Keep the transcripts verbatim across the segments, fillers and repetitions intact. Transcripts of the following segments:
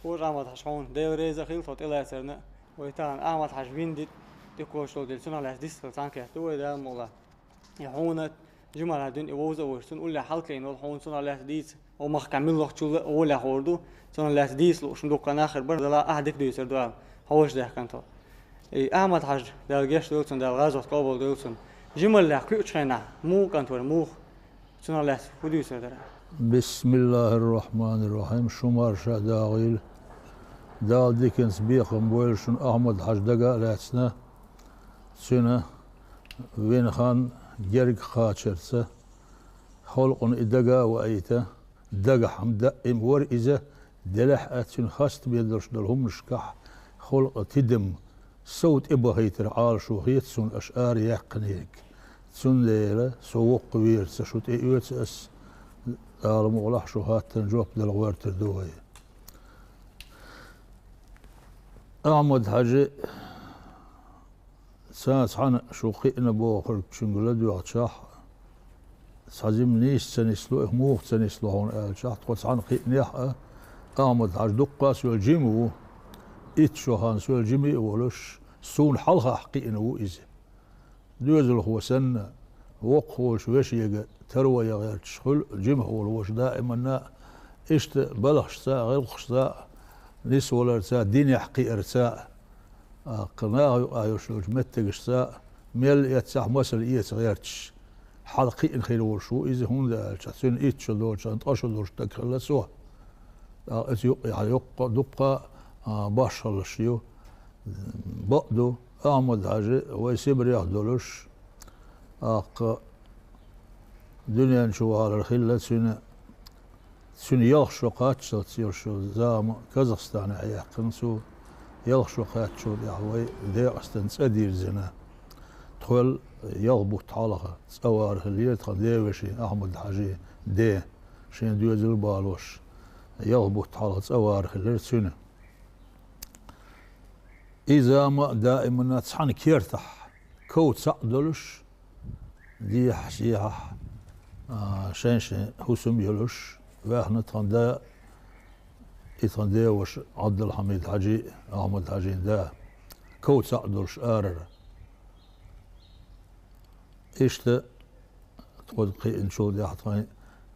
Хож Ахьмад-Хьажа, хьуна Дела реза хила тхо тӀелацарна. Вай тахана Ахьмад-Хьажа вина дита тӀекхочуш долу дела, цунах лаьцна дистхила цхьаьнакхетта ду вай, Дала мукъалахь. И хьуна, Жимал-Хьаьжин, и вовза а вовзаш, цунна уллехь хьалкхиъна волу хьуна, цунах лаьцна дийца. Оха махкахь мила лохучул а гӀолехь хӀора ду, цунах лаьцна дийцалуш ма дуккха нах хир бара, Дала ахь дика дуьйцур ду аьлла, хьовш даьхкина тхо. И Ахьмад-Хьаьжа, Дала гечдойла цунна, Дала гӀазот къобалдойла цунна. Жималехь кхуьучу хенахь муха кӀант вара, муха? Цунах лаьцна хӀун дуьйцур дара? Бисмиллахир-рахманир-рахим. Шу марша дагӀийла. Дала диканца бекхам бойла шуна. Ахьмад-Хьаьжа дага а лаьцна, цуьнан вина хан герга кхачарца, халкъана и дага а ваийта, дагахь-м даим вара иза, делахь а цуьнан хастаме долуш долу хӀуманашкахь халкъан тидам сов тӀебахийтаран Ӏалашо хета суна аша араяьккхинарг. Цундела со воккхавера ца шу тӀеоьцу ас, Дала мукъалахь, шу хаттарна жоп дала гӀоьртур ду вай. Ахьмад-Хьаьжа, ца цхьаьна шу кхиъна бохург чуьнга ладоьгӀчахь, цхьа жима нийса ца нисло, и муха ца нисло хьуна аьлчахь, тхо цхьаьна кхиънехь а, Ахьмад-Хьаьжа дуккха а соьла жима ву, итт шо хан соьла жима а волуш, суна хьалхахь кхиъна ву иза. Доьзалхо санна, воккхах волчу вешега тарваян гӀерташ хуьлу жимах волу ваша даиманна а, иштта балхашца а, гӀиллакхашца а, нисваларца а, динехь кхиарца а, тӀаккха наха юкъахь йолуш йолчу меттигашца а, мел эццахь масал эца гӀерташ, хьалкхиъна хир волуш ву иза, хӀунда аьлча цуьнан итт шо долчохь ткъа шо долуш стаг хилла цо. ТӀаккха оцу юкъехь йоккха а, дуккха а, а, башхаллаш ю. Бакъду, Ахьмад-Хьаьжа вай Сибрех долуш, тӀаккха дуьнен чу валар хилла цуьнан, цуьнан ялх шо кхаччалц йолуш йолу зама Казахстанехь яьккхина цо, ялх шо кхаьччул тӀаьхьа вай Декъастан цӀа дирзина. Тхол ялх бутт хьалха цӀа вар хиллера тхан ден вешин Ахьмад-Хьаьжин ден, шен доьзал а балош, ялх бутт хьалха цӀа вар хиллера цуьнан. И зама а даиманна цхьана кертахь, ков цхьаъ долуш, дехьа-сехьа, а, шайн-шайн хӀусам йолуш, ваьхна тхан да, и тхан ден ваша Ӏабдулхьамид-Хьаьжи, Ахьмад-Хьаьжин да, ков цхьаъ долуш арара. Иштта тхо кхиъначул тӀаьхьа тхайн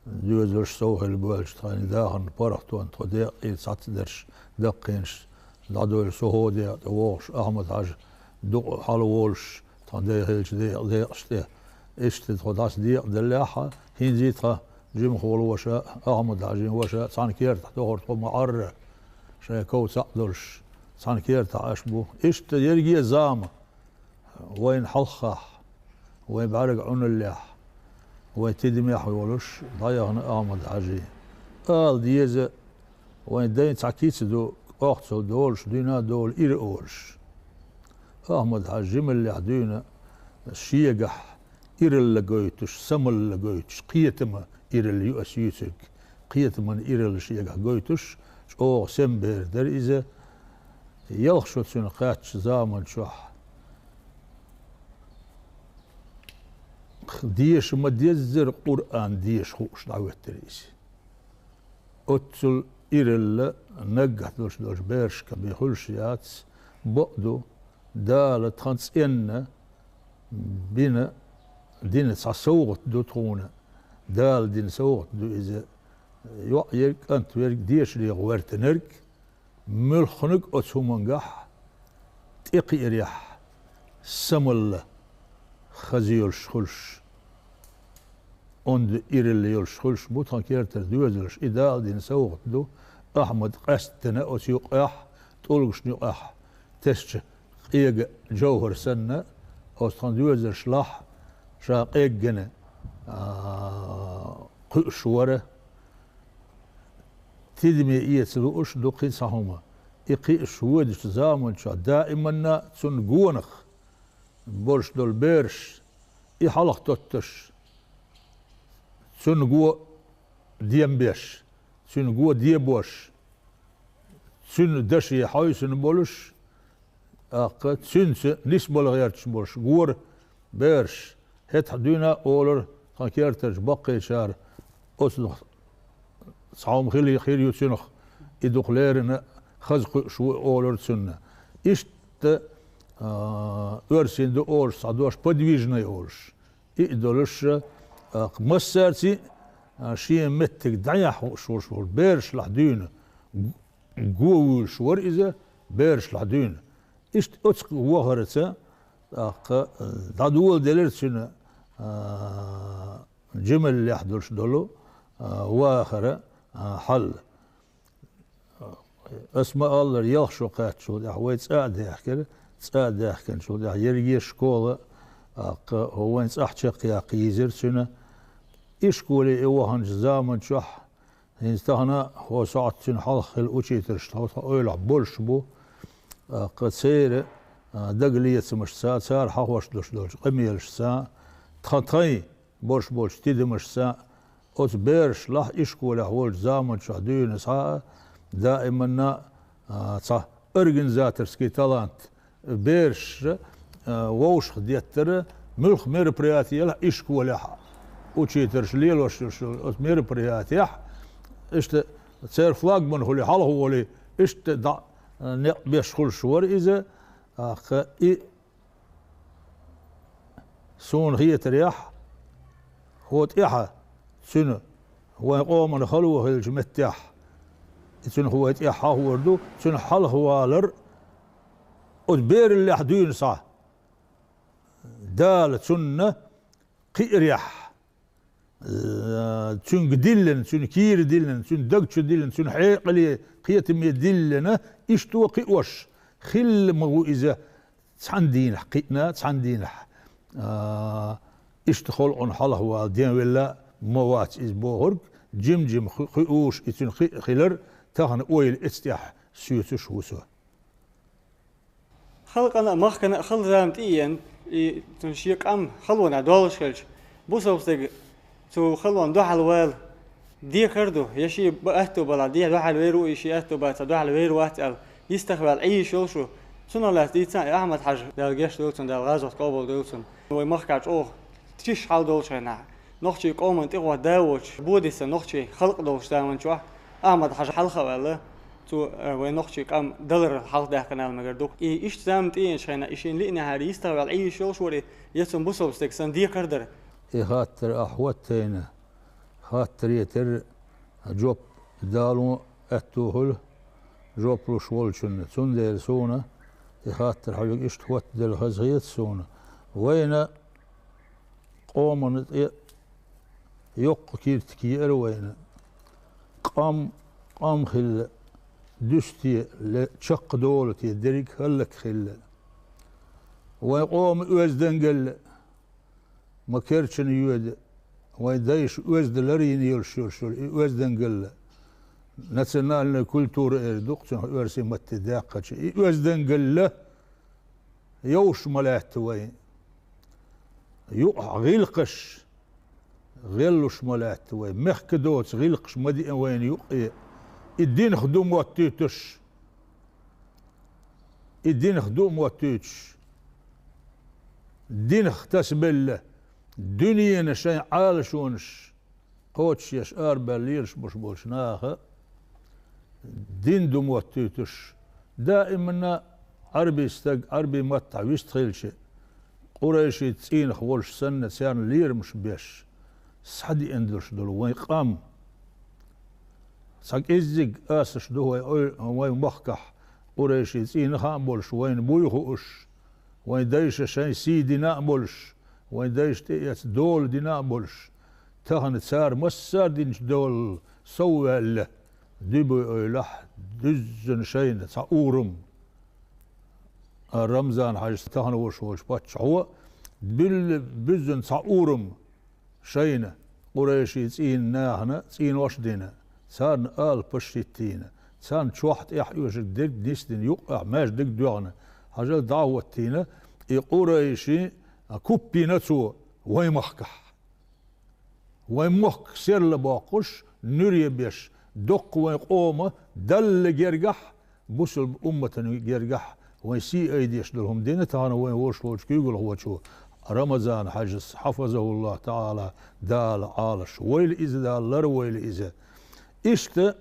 доьзалш сов хилла боьлча, тхайн дахарна паргӀатонна тхо декъий цхьацца дерш даккхийнаш, дӀадойла со хӀо декъа тӀе вогӀуш, Ахьмад-Хьаьжа дукъа хьалаволуш, тхан ден хилча декъа, декъаш тӀе. Иштта тхо дӀаса декъаделлехь а, хӀинций тхан жимах волу ваша, Ахьмад-Хьаьжин ваша, цхьана кертахь тохара тхо ма-Ӏарра, шайн ков цхьаъ долуш, цхьана кертахь Ӏаш бу. Иштта ерриге а зама, вайна хьалхахь, вайн бӀаьрга Ӏуналлехь, вайн тидамехь йолуш дӀаяхана Ахьмад-Хьаьжи. Ала деза, вайн дайн цхьа кица ду, кӀохцал долуш, дуьйна а долу ира олуш. Ахьмад-Хьаьжа жималлехь дуьйна шегахь иралла гойтуш, самалла гойтуш, кхетама иралла ю ас юьйцург. Кхетаман иралла шегахь гойтуш, чӀогӀа сема бер дара иза. Ялх шо цуьнан кхаьчча заман чохь деша ма-деззара Къуръан деша хууш дӀахӀоьттира иза. Оццул иралла наггахь долуш долчу берашка бен хуьлуш яц, бакъду, Дала тхан цӀенна бина, дина цхьа совгӀат ду тхуна. Дала дина совгӀат ду иза. ЙоӀ ерг, кӀант верг, дешарехь гӀоьртинарг, муьлхханиг оцу хӀумангахь тӀекхиарехь самалла хаза йолуш хуьлуш, онда иралла йолуш хуьлуш бу тхан кертара доьзалш. И Дала дина совгӀат ду. Ахьмад къаьсттина оцу юкъахь, тӀулгашна юкъахь тесча къега жовхӀар санна, оцу тхан доьзалшлахь ша къеггина, а, кхуьуш вара. Тидаме эца лууш ду кхин цхьа хӀума. И кхиъаш воьдучу заманчохь даиманна цунна гонах болуш долу бераш, и хьалха тоттуш, цунна го дем беш, цунна го дебош, цуьнан даше хьовсуш болуш, тӀаккха цуьнца нисбала гӀерташ болуш гора бераш. ХӀетахь дуьйна а олура тхан кертарчу баккхийчара, оцунах цхьа хӀума хили-, хир ю цуьнах, И дукха леррина хаза кхуьуш ву олура цунна. Иштта, а, оьрсийн ду олуш цхьа дош подвижный олуш. И а долуш, а, массаьрций, а, шен меттиг дӀаяхьа хууш волуш волу берашлахь дуьйна го вуьйлуш вара иза, берашлахь дуьйна. Иштта оцу вахарца, тӀаккха, а, дӀадоладелира цуьнан, а, жималлехь долуш долу, а, вахара, а, хьал. Ас ма-аллара, ялх шо кхаьччул тӀаьхьа вай цӀа а даьхкира, цӀа а даьхкинчул тӀаьхьа ерриге школа, тӀаккха хӀо вайн цӀахь чекхъяккха йийзира цуьнан. И школе и ваханчу заман чохь, хӀинца тахана хӀо сохьта цуьнан хьалха хилла учительш тхо тхан ойлахь болуш бу, тӀаккха церан, а, дагалецамашца, цара хьахош долуш долчу къамелашца, тхан тхайн борш болчу тидамашца, оцу берашлахь ишколехь волчу заманчохь дуьйна схьа а, даиманна, а, цхьа организаторский талант бераш, а, вовшах деттара, муьлхха мероприятиелахь ишколехь учительш лелош йолуш йолу оцу мероприятиехь, иштта церан флагман хуьлий, хьалха волий, иштта дӀа, а, некъ беш хуьлуш вара иза, тӀаккха и Суна хетарехь, хӀо тӀаьхьа цуьнан вайн къоман хало хилчу меттехь, и цуьнан хӀо вай тӀаьхьа хьахор ду, цуьнан хьалха валар оцу бераллехь дуьйна схьа. Дала цунна кхиарехь, э, цуьнга диллина, цуьнан кийра диллина, цуьнан даг чу диллина, цуьнан хьекъале, кхетаме диллина, иштта кхиош хилла ма ву иза цхьана дийнахь кхиъна, цхьана дийнахь, а, иштта халкъана хьалхавала денвелла ма вац иза бохург, жим-жим хи-, хи уьш и цуьнан кхиъ хилар, тахана ойла эцтехь соьцуш ву со. Халкъана а, махкана а хала зама тӀееана, и цунна шен къам халонехь долуш хилча, бусалба стеган цу халонна дуьхьал вала декхар а ду, я шен ба-, аьтто балахь дехьа дуьхьал вер ву, и шен аьтто бацахь дуьхьал вер вац аьлла, йистах ваьлла Ӏийша йолуш ву. Цунах лаьцна дийцина а Ахьмад-Хьажа, Дала гечдойла цунна, Дала гӀазот къобалдойла цунна. Вай махкахь чӀогӀа чиш хьал долчу хенахь, нохчийн къоман тӀехӀотта да воцуш, бодисса нохчийн халкъ долчу заманчохь Ахьмад-Хьажа хьалха а ваьлла, цо, э, вайн нохчийн къам даларал хьалха даьккхина ала мегар ду. И иштта зама тӀееанчу хенахь, и шена лиънехьара йистах ваьлла Ӏийша йолуш вара, я цунна бусалба стеган санна декхар а дара. И хаттар ахь хӀоттайна, хаттаре терра жоп дало аьтто хуьлу жоп луш волчунна. Цундела суна и хаттар хьоьга иштта хӀоттаделла хазахета суна. Вайна къомана тӀе йоккха киртиг еара вайна. Къам, къам хилла, дуьсте, ле-, чаккхадолу те, дерриг хӀаллакьхилла. Вайн къома оьздангалла ма керчина йоьду, вайн дайша оьзда ларйина йолуш йолуш йолу и оьздангалла. Национальная культура эр ду-кх цунах оьрсийн матте даьккхача. И оьздангалла йовш ма лаьтта вайн. Юкъахь гӀиллакхаш гӀеллуш ма лаьтта вай. Мехкан доцу гӀиллакхаш ма диъна вайна юкъе. И динах ду моттуьйтуш. И динах ду моттуьйтуш. Динах тасабелла, дуьненан шайн Ӏалашонаш кхочушъеш арабаьлла лелаш болуш болчу наха дин ду моттуьйтуш. Даиманна Ӏарбийн стаг, Ӏарбийн маттахь вистхилча, къурайшийн цӀийнах волуш санна, царна лерамаш беш, схьадеана долуш долу вайн къам. Цхьа кӀеззиг асаш ду вай ой-, вайн махкахь, къурайшийн цӀийнах а болуш, вайна буй хууш, вайн дайша шайн сий дина а болуш, вайн дайша тӀеэцна дола дина а болуш, тахана цара массара динчу долал совваьлла, дуьбуй ойлахь, дуьззина шайна цхьа урам. А Рамзан Хьаьжас тахана волуш волчу паччахьо билла буьззина цхьа урам шайна, къурайшийн цӀийнан нахана цӀенош а дина, царна алапаш хӀиттийна, царна чохь тӀехь оьшург дерг нисдина, юккъехь маьждиг доьгӀна, хьажал дӀа а хӀоттийна, и къурайши куп йина цо вайн махкахь. Вайн мохк серла боккхуш, нуьре беш, доккха вайн къома Далла гергахь, бусалба умматана гергахь вайн сий айдеш долу хӀума дина тахана вайн волуш волчу куьйгалхочо Рамазан Хьаьжас, хьафазахуллахӀ таӀала, Дала Ӏалаш войла иза, Дала лар войла иза. Иштта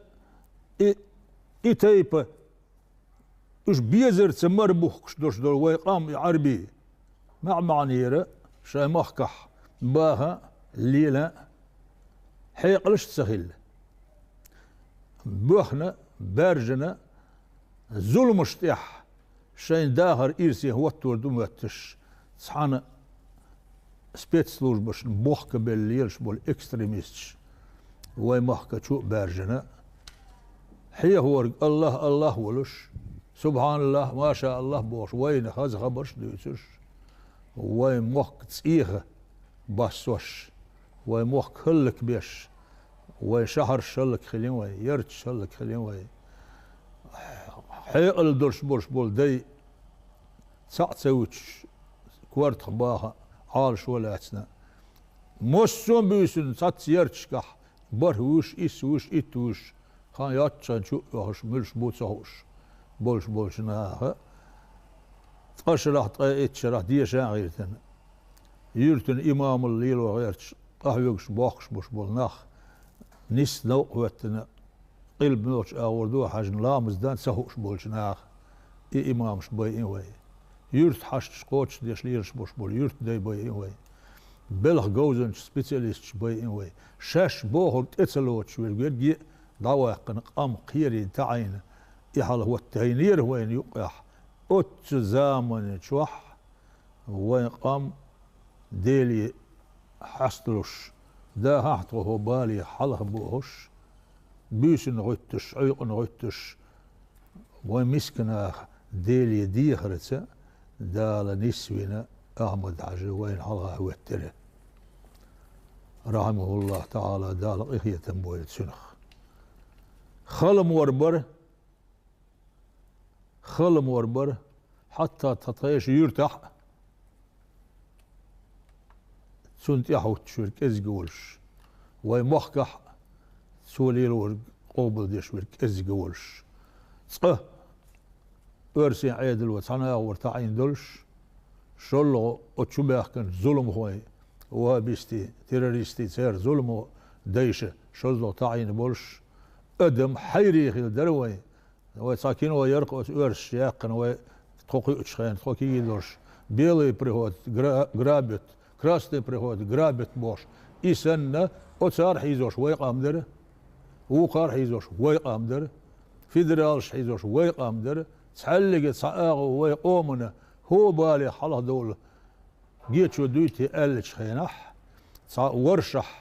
и И тайпа, уьш безарца мара бухкуш долуш долу вай къам и Ӏарбий, маьӀ-маьӀнера шайн махкахь баха а, лела а, хьекъалаш а ца хилла. Боьхна, баьржина, зуламаш тӀехь шайн дахар ирсе хӀоттор ду моьттуш, цхьана спецслужбашна бохкабелла лелаш болу экстремисташ вай махка чу а баьржина, хьехорг Аллах, Аллах волуш, Субханаллах, Маша Аллах бохуш, вайна хаза хабарш а дуьйцуш, вай мохк цӀеха бассош, вай мохк хӀаллакбеш, вай шахьарш хӀаллакхилин вай, ярташ хӀаллакхилин вай. Хьекъал долуш болуш болу дай цхьаъ ца вуьтуш, кортах баха, Ӏалашо а лаьцна. Массо а буьйсанна цхьацца ярташкахь бархӀ вуьш, исс вуьш, итт вуьш, хан йоццушхьан чу а оьхуш, муьлш бу ца хууш болуш болчу наха, ткъа шарахь, ткъе итт шарахь деша а гӀиртина, юьртан имамалла лело гӀерташ, къахьоьгуш, бохкуш болуш болу нах, нисса новкъа хӀоьттина, къилба муьлхачу агӀор ду хьаьжна, ламаз дан ца хууш болчу наха и имамаш байина вай. Юьртан хьашташ кхочушдеш лелаш болуш болу юьртан дай байина вай. Белхан говзанчу специалисташ байина вай. Шаьш бохург тӀе ца лоцуш верг верг а дӀаваьккхина, къам кхерийна, таӀийна, и хьал хӀоттайнера вайна юккъехь. Оццу заманчохь вайн къам Деле хьасталуш, дахахь тхо хӀокху балех хьалха бохуш, буьйсанна гӀуьттуш, Ӏуьйкъана гӀуьттуш, вайн миска наха Деле дехарца Дала нисвина Ахьмад-Хьаьжа вайна хьалха хӀоьттира. РахьимахӀуллахӀ таӀала, Дала къинхетам бойла цуьнах. Хала мор бара, хала мор бара, хьатта тхан тхешан юьртахь а цунна тӀаьхьа хӀуттуш верг кӀезиг волуш, вайн махкахь а цо лелорг къобалдеш верг кӀезиг волуш, цкъа оьрсийн Ӏедало цхьана агӀор таӀийна долуш, шолгӀа оцу чубаьхкинчу зуламхойн, ваххабистийн, террористийн, церан зуламан дайша шолгӀа таӀийна болуш, адам хьайре хилла дара вайн. Вай цхьа кино яра-кх оцу оьрсаша яьккхина, вай тхо кхуьучу хенахь, тхо кегий долуш, белый приход гра-, грабят, красный приход грабят бохуш. И санна, оцара хьийзош вай къам дара, вукхара хьийзош вай къам дара, федералаша хьийзош вай къам дара, цхьаьллига цхьа агӀо вай къомана хӀокху балех хьалха довла гечо дуй те аьллачу хенахь, цхьа варшахь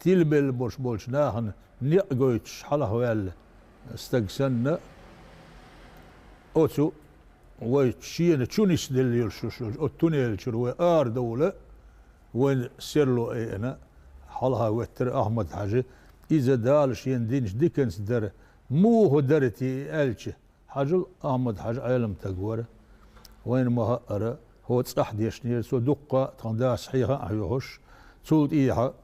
тилабелла болуш болчу нахана некъ гойтуш хьалха ваьлла стаг санна, оцу вай шена чу нисделла йолуш йолчу оцу туннель чуьра вай арадовла, вайн серло айина, хьалха хӀоьттира Ахьмад-Хьаьжа. Иза Дала шена динчу диканца дара, муха дара те и аьлча, Хьаьжул Ахьмад-Хьаьжа Ӏеламстаг вара. Вайна ма-хаъара, хӀокху цӀахь дешнера, цо дуккха а тхан дас хьеха а хьоьхуш, цул тӀехьа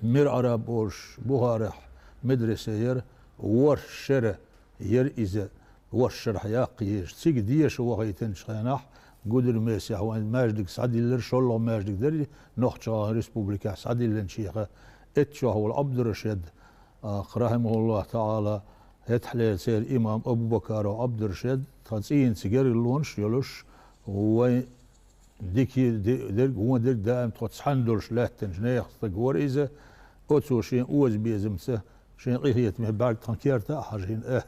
Мир Ӏараб олуш Бухарехь медресе яра, ворхӀ шера яра иза, ворхӀ шарахь яккха езаш. Цига деша вахийтинчу хенахь, Гудермесехь вайн маьждиг схьадиллира, шолгӀа маьждиг дара и, НохчагӀан республикехь схьадиллинчех. Эццахь волу Ӏабдурашид, а, рахьимахуллахӀ таӀала, хӀетахьлера церан имам Абу-Бакаров Ӏабдурашид, тхан цӀийнан цигара лонаш а йолуш, вайн дика де-, дерг, вон дерг даим тхо цхьаьна долуш лаьттинчу нехан стаг вара иза. Оцо шен озабезамца, шен къинхетаме бӀаьрг тхан керта а хьажийна, э,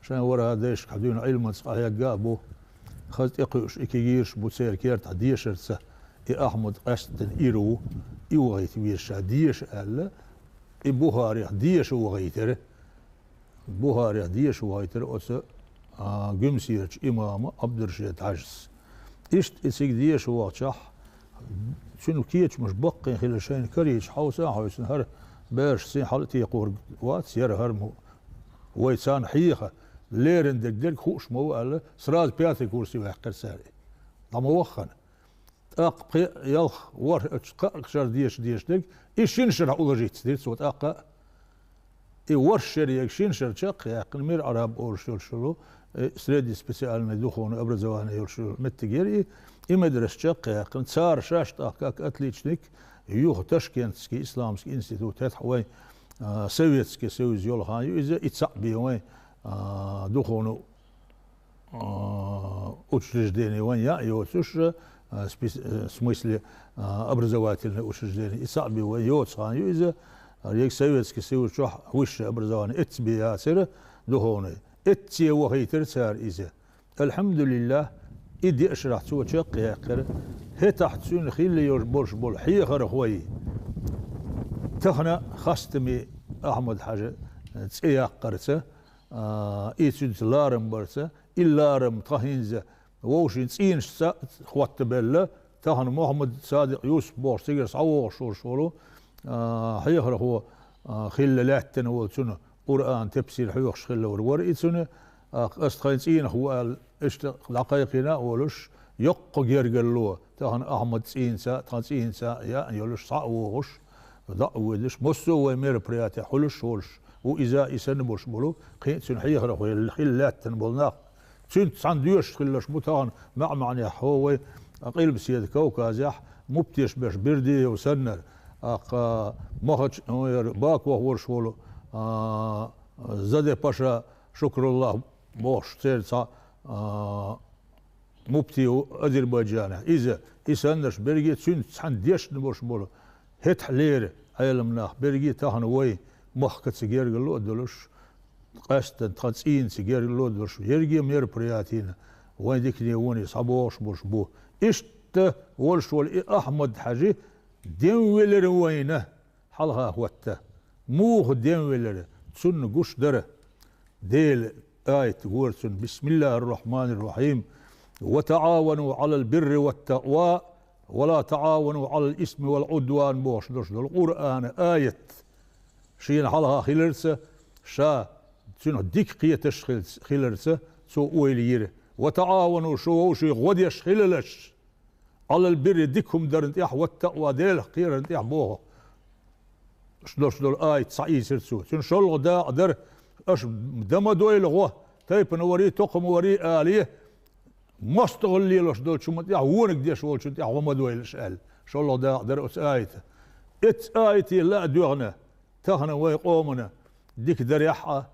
шайн ворхӀа дайшкахь дуьйна Ӏилманца къахьегга а бу. Хаза тӀекхуьуш и кегийраш бу церан кертахь дешарца, и Ахьмад къаьсттина ира ву, и вахийта веза ша деша аьлла, и Бухарехь деша вахийтира. Бухарехь деша вахийтира оцу, а, Гуьмсерачу имама Ӏабдурашид-Хьаьжас. Иштта и цига деша вахчахь, цуьнан кечамаш баккхий хилла шайна карийча, хьовса а хьовсийна, хӀара бераш сий хьала а текхорг вац, яра хӀара мо вай царна хьеха, леррина дерг дерг хууш ма ву аьлла, сразу пятый курсе ваьккхира цара и. ДӀа ма ваххана. ТӀаккха пхи, ялх, ворхӀ, оцу кхаа шарахь деша дезаш дерг, и шина шарахь уложиться дира цо тӀаккха. И ворхӀ шеран шина шарахь чекхъяьккхина, Мир Ӏараб олуш йолуш йолу, э, средний специальный духовный образование йолуш йолу меттиг яра и, и медресе чекхъяьккхина. Цара шаьш тӀаккха как отличник, юха Ташкентский исламский институт, хӀетахь вайн а, Советский Союз йолу хан ю иза, и цхьаъ бен вайн, а, духовно, а, учреждение вайн яа йоцуш, а, спес-, а, в смысле, а, образовательное учреждение, и цхьаъ бен вайн йоцу хан ю иза, а, ерриг Советский Союз чохь высшее образование эццахь бен яцара духовное. Эццахь вахийтира цара иза. Алхьамдулиллах, и деа шарахь цо чекхъяьккхира. ХӀетахь цуьнан хилла йолуш болуш болу хьехархой. Тахана Хастаме Ахьмад-Хьаьжа цӀе яккхарца, а, и цуьнца ларам барца, и ларам тхан хӀинца вовшийн цӀийнашца хӀоттабелла, тахана Мухьаммад-Садикъ Юсуп бохуш цигара схьавогӀуш волуш волу, а, хьехархо, а, хилла лаьттина волу цуьнан Къуръан, тепсир хьоьхуш хилла вара, вара и цуьнан, а, ас тхайн цӀийнах ву аьлла, иштта дӀакхайкхийна а волуш, йоккха гергарло, тахана Ахьмад цӀийнца, тхан цӀийнца яа йолуш, схьа а вогӀуш, дӀа а воьдуш, массо а вайн мероприятие хуьлуш а волуш ву иза, и санна болуш болу, кхин а цуьнан хьехархой хилла лаьттина болу нах. Цуьнца цхьаьна доьшуш хилларш бу тахана маьӀ-маьӀнехь хӀо вай Къилбаседа Кавказехь муфтеш берш Бердиев саннара, тӀаккха Махач-, ой, Бакох волуш волу, а, Заде-паша Шукруллах бохуш церан цхьа, а, муфти ву Азербайджанехь. Иза, и саннарш берриге цуьнца цхьаьна дешна болуш болу, хӀетахь леррина Ӏеламнах берриге тахана вай махкаца гергарло а долуш, къаьсттина тхан цӀийнца гергарло а долуш, ерриге мероприятина вайн дикане вуне схьабогӀуш болуш бу. Иштта волуш волу и Ахьмад-Хьаьжи денвелира вайна хьалха хӀотта. Муха денвелира? Цунна гуш дара. Делан аят гора цунна: «Бисмиллахир-рахманир-рахим. Ва таӀавану Ӏалал бирри ват-такъва, ва ла таӀавану Ӏалал исми вал Ӏудван», бохуш долуш долу Къуръана аят. Шена хьалха хиларца, ша цуьнах дика кхеташ хилц-, хиларца, цо ойла йира: «Ва таӀавану, шу вовшийн гӀо деш хилалаш, Ӏалал бирри, дика хӀума дарна тӀехь, ват-такъва, Делах кхерарна тӀехь», боху. Ш-, долуш долу аят схьаийцира цо. Цуьнан шолгӀа дакъа дара: «Аша дан ма дойла гӀо, тайпана варий, тукхама варий», алий, «мостагӀалла лелош долчу хӀуманна тӀехь, вониг деш волчунна тӀехь гӀо ма дойлаш», аьлла. ШолгӀа дакъа дара оцу аята. Эццу аятехь ла а доьгӀна, тахана вайн къомана дика дарехь а,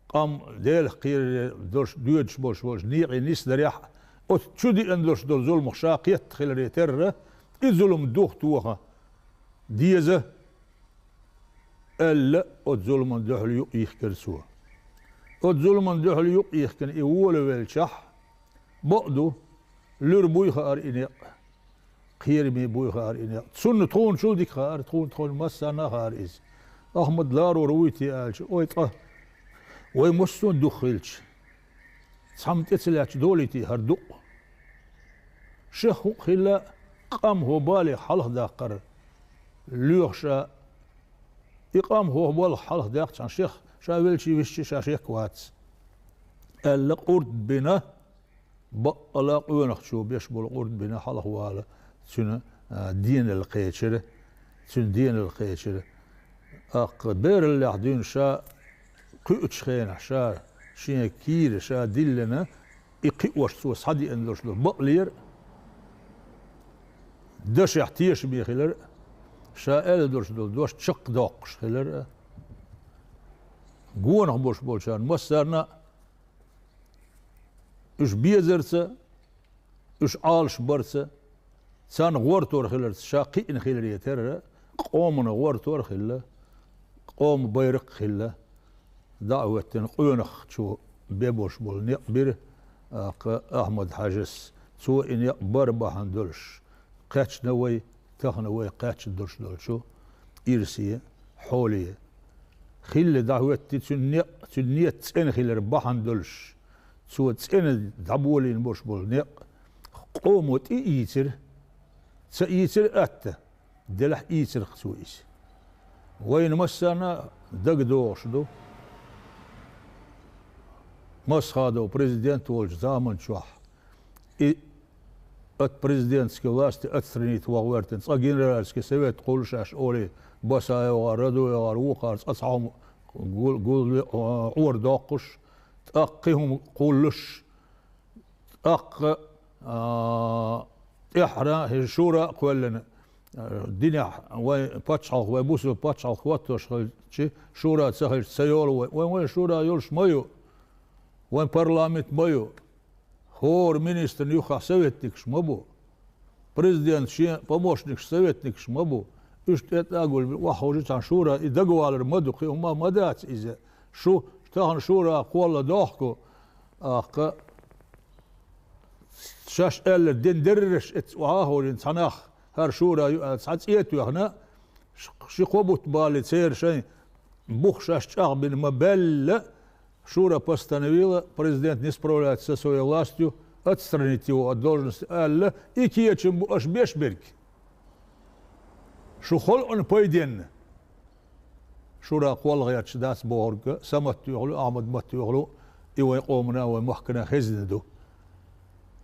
къам Делах кхерар долуш, доьдуш болуш волчу некъе нисдарехь а, оцу чу деана долуш долу зуламах ша кхетта хиларе терра, и зулам дух тоха деза, аьлла, оцу зуламан дуьхьал юкъ йихкира цо. Оцу зуламан дуьхьал юкъ йихкина и волавелчахь, бакъ ду, луьра буй хаьара и некъ, кхераме буй хаьара и некъ. Цунна тхуначул дика хаьара, тхуна, тхуна массарна а хаьара иза. Ахьмад ларор вуй те аьлча, ой, ткъа вай массо а дукха хилча, цхьамма тӀе ца лаьтташ долуьйтий хӀара дукъ? Шех хӀуъ хилла, къам хӀо балех хьалха даккхар лоьхуш а, и къам хӀо балха хьалха даьккхчхьана шех, ша велчий висчий ша шек вац, аьлла, къурд бина, баккъала къонахчо беш болу къурд бина хьалха вала, цуьнан, а, денал кхечира, цуьнан денал кхечира. ТӀаккха бераллехь дуьйна ша кхуьучу хенахь, ша шен кийра ша диллина, и кхиош цо схьадеана долуш долу бакълера, дашехь тешаме хилар а, ша аьлла долуш долу дош чекхдоккхуш хилар а, гонах болуш болчарна массарна а уьш безарца, уьш Ӏалашбарца, царна гӀортор хиларца ша кхиъна хиларе терра, къомана гӀортор а хилла, къоман байракх а хилла, дӀа а хӀоьттина, къонахчо бен болуш болу некъ бира, тӀаккха Ахьмад-Хьаьжас. Цо и некъ бар бахьана долуш, кхаьчна вай, тахана вай кхаьчна долуш долчу ирсе, хьоле. Хилла дӀахӀоьттина цуьнан некъ, цуьнан ниет цӀена хилар бахьана долуш, цо цӀена дӀаболийна болуш болу некъ къомо тӀеийцира, ца ийцира атта, делахь ийцира-кх цо иза. Вайна массарна а дагадогӀуш ду, Масхадов президент волчу заман чохь и от президентской власти отстранить ван гӀоьртина, цкъа генеральский совет кхуллуш аьлла олий, Басаевгара, Радуевгара, вукхара цкъа цхьа хӀума гул-, гул-, а, Ӏора доккхуш, тӀаккха кхин хӀума кхуллуш, тӀаккха, а, тӀаьххьара хӀи шура а кхоьллина, Динехь вайн пачхьалкх, вай бусулба пачхьалкх хӀоттош хилча, шура ца хилча, ца йолу вай. Вайн, вайн шура йолуш ма ю, вайн парламент ма ю. ХӀора министрна юххехь советникаш ма бу. Президент шен помощникаш, советникаш ма бу. Уьш тӀе а гулбина, охьаховши цхьана шура, и дагавалар ма ду, кхин хӀума ма дац иза. Шу тахана шура кхолла дохку, аккха, шаьш аьлларг дина дерриш эцца охьаховшина цхьа нах, хӀара шура ю аьлла, цхьа цӀе а тоьхна, ш-, ши-кхо бутт балале церан шайн бух шаьш чӀагӀбина ма-баьлла, шура постановила, президент не справляется со своей властью, отстранить его от должности аьлла, и кечам бу аша беш берг. Шу халкъана пайденна. Шура кхолла гӀерташ дац бохург Самат тоьхалу, Ахьмад Мат тоьхалу, и вайн къомана, вайн махкана хезна ду.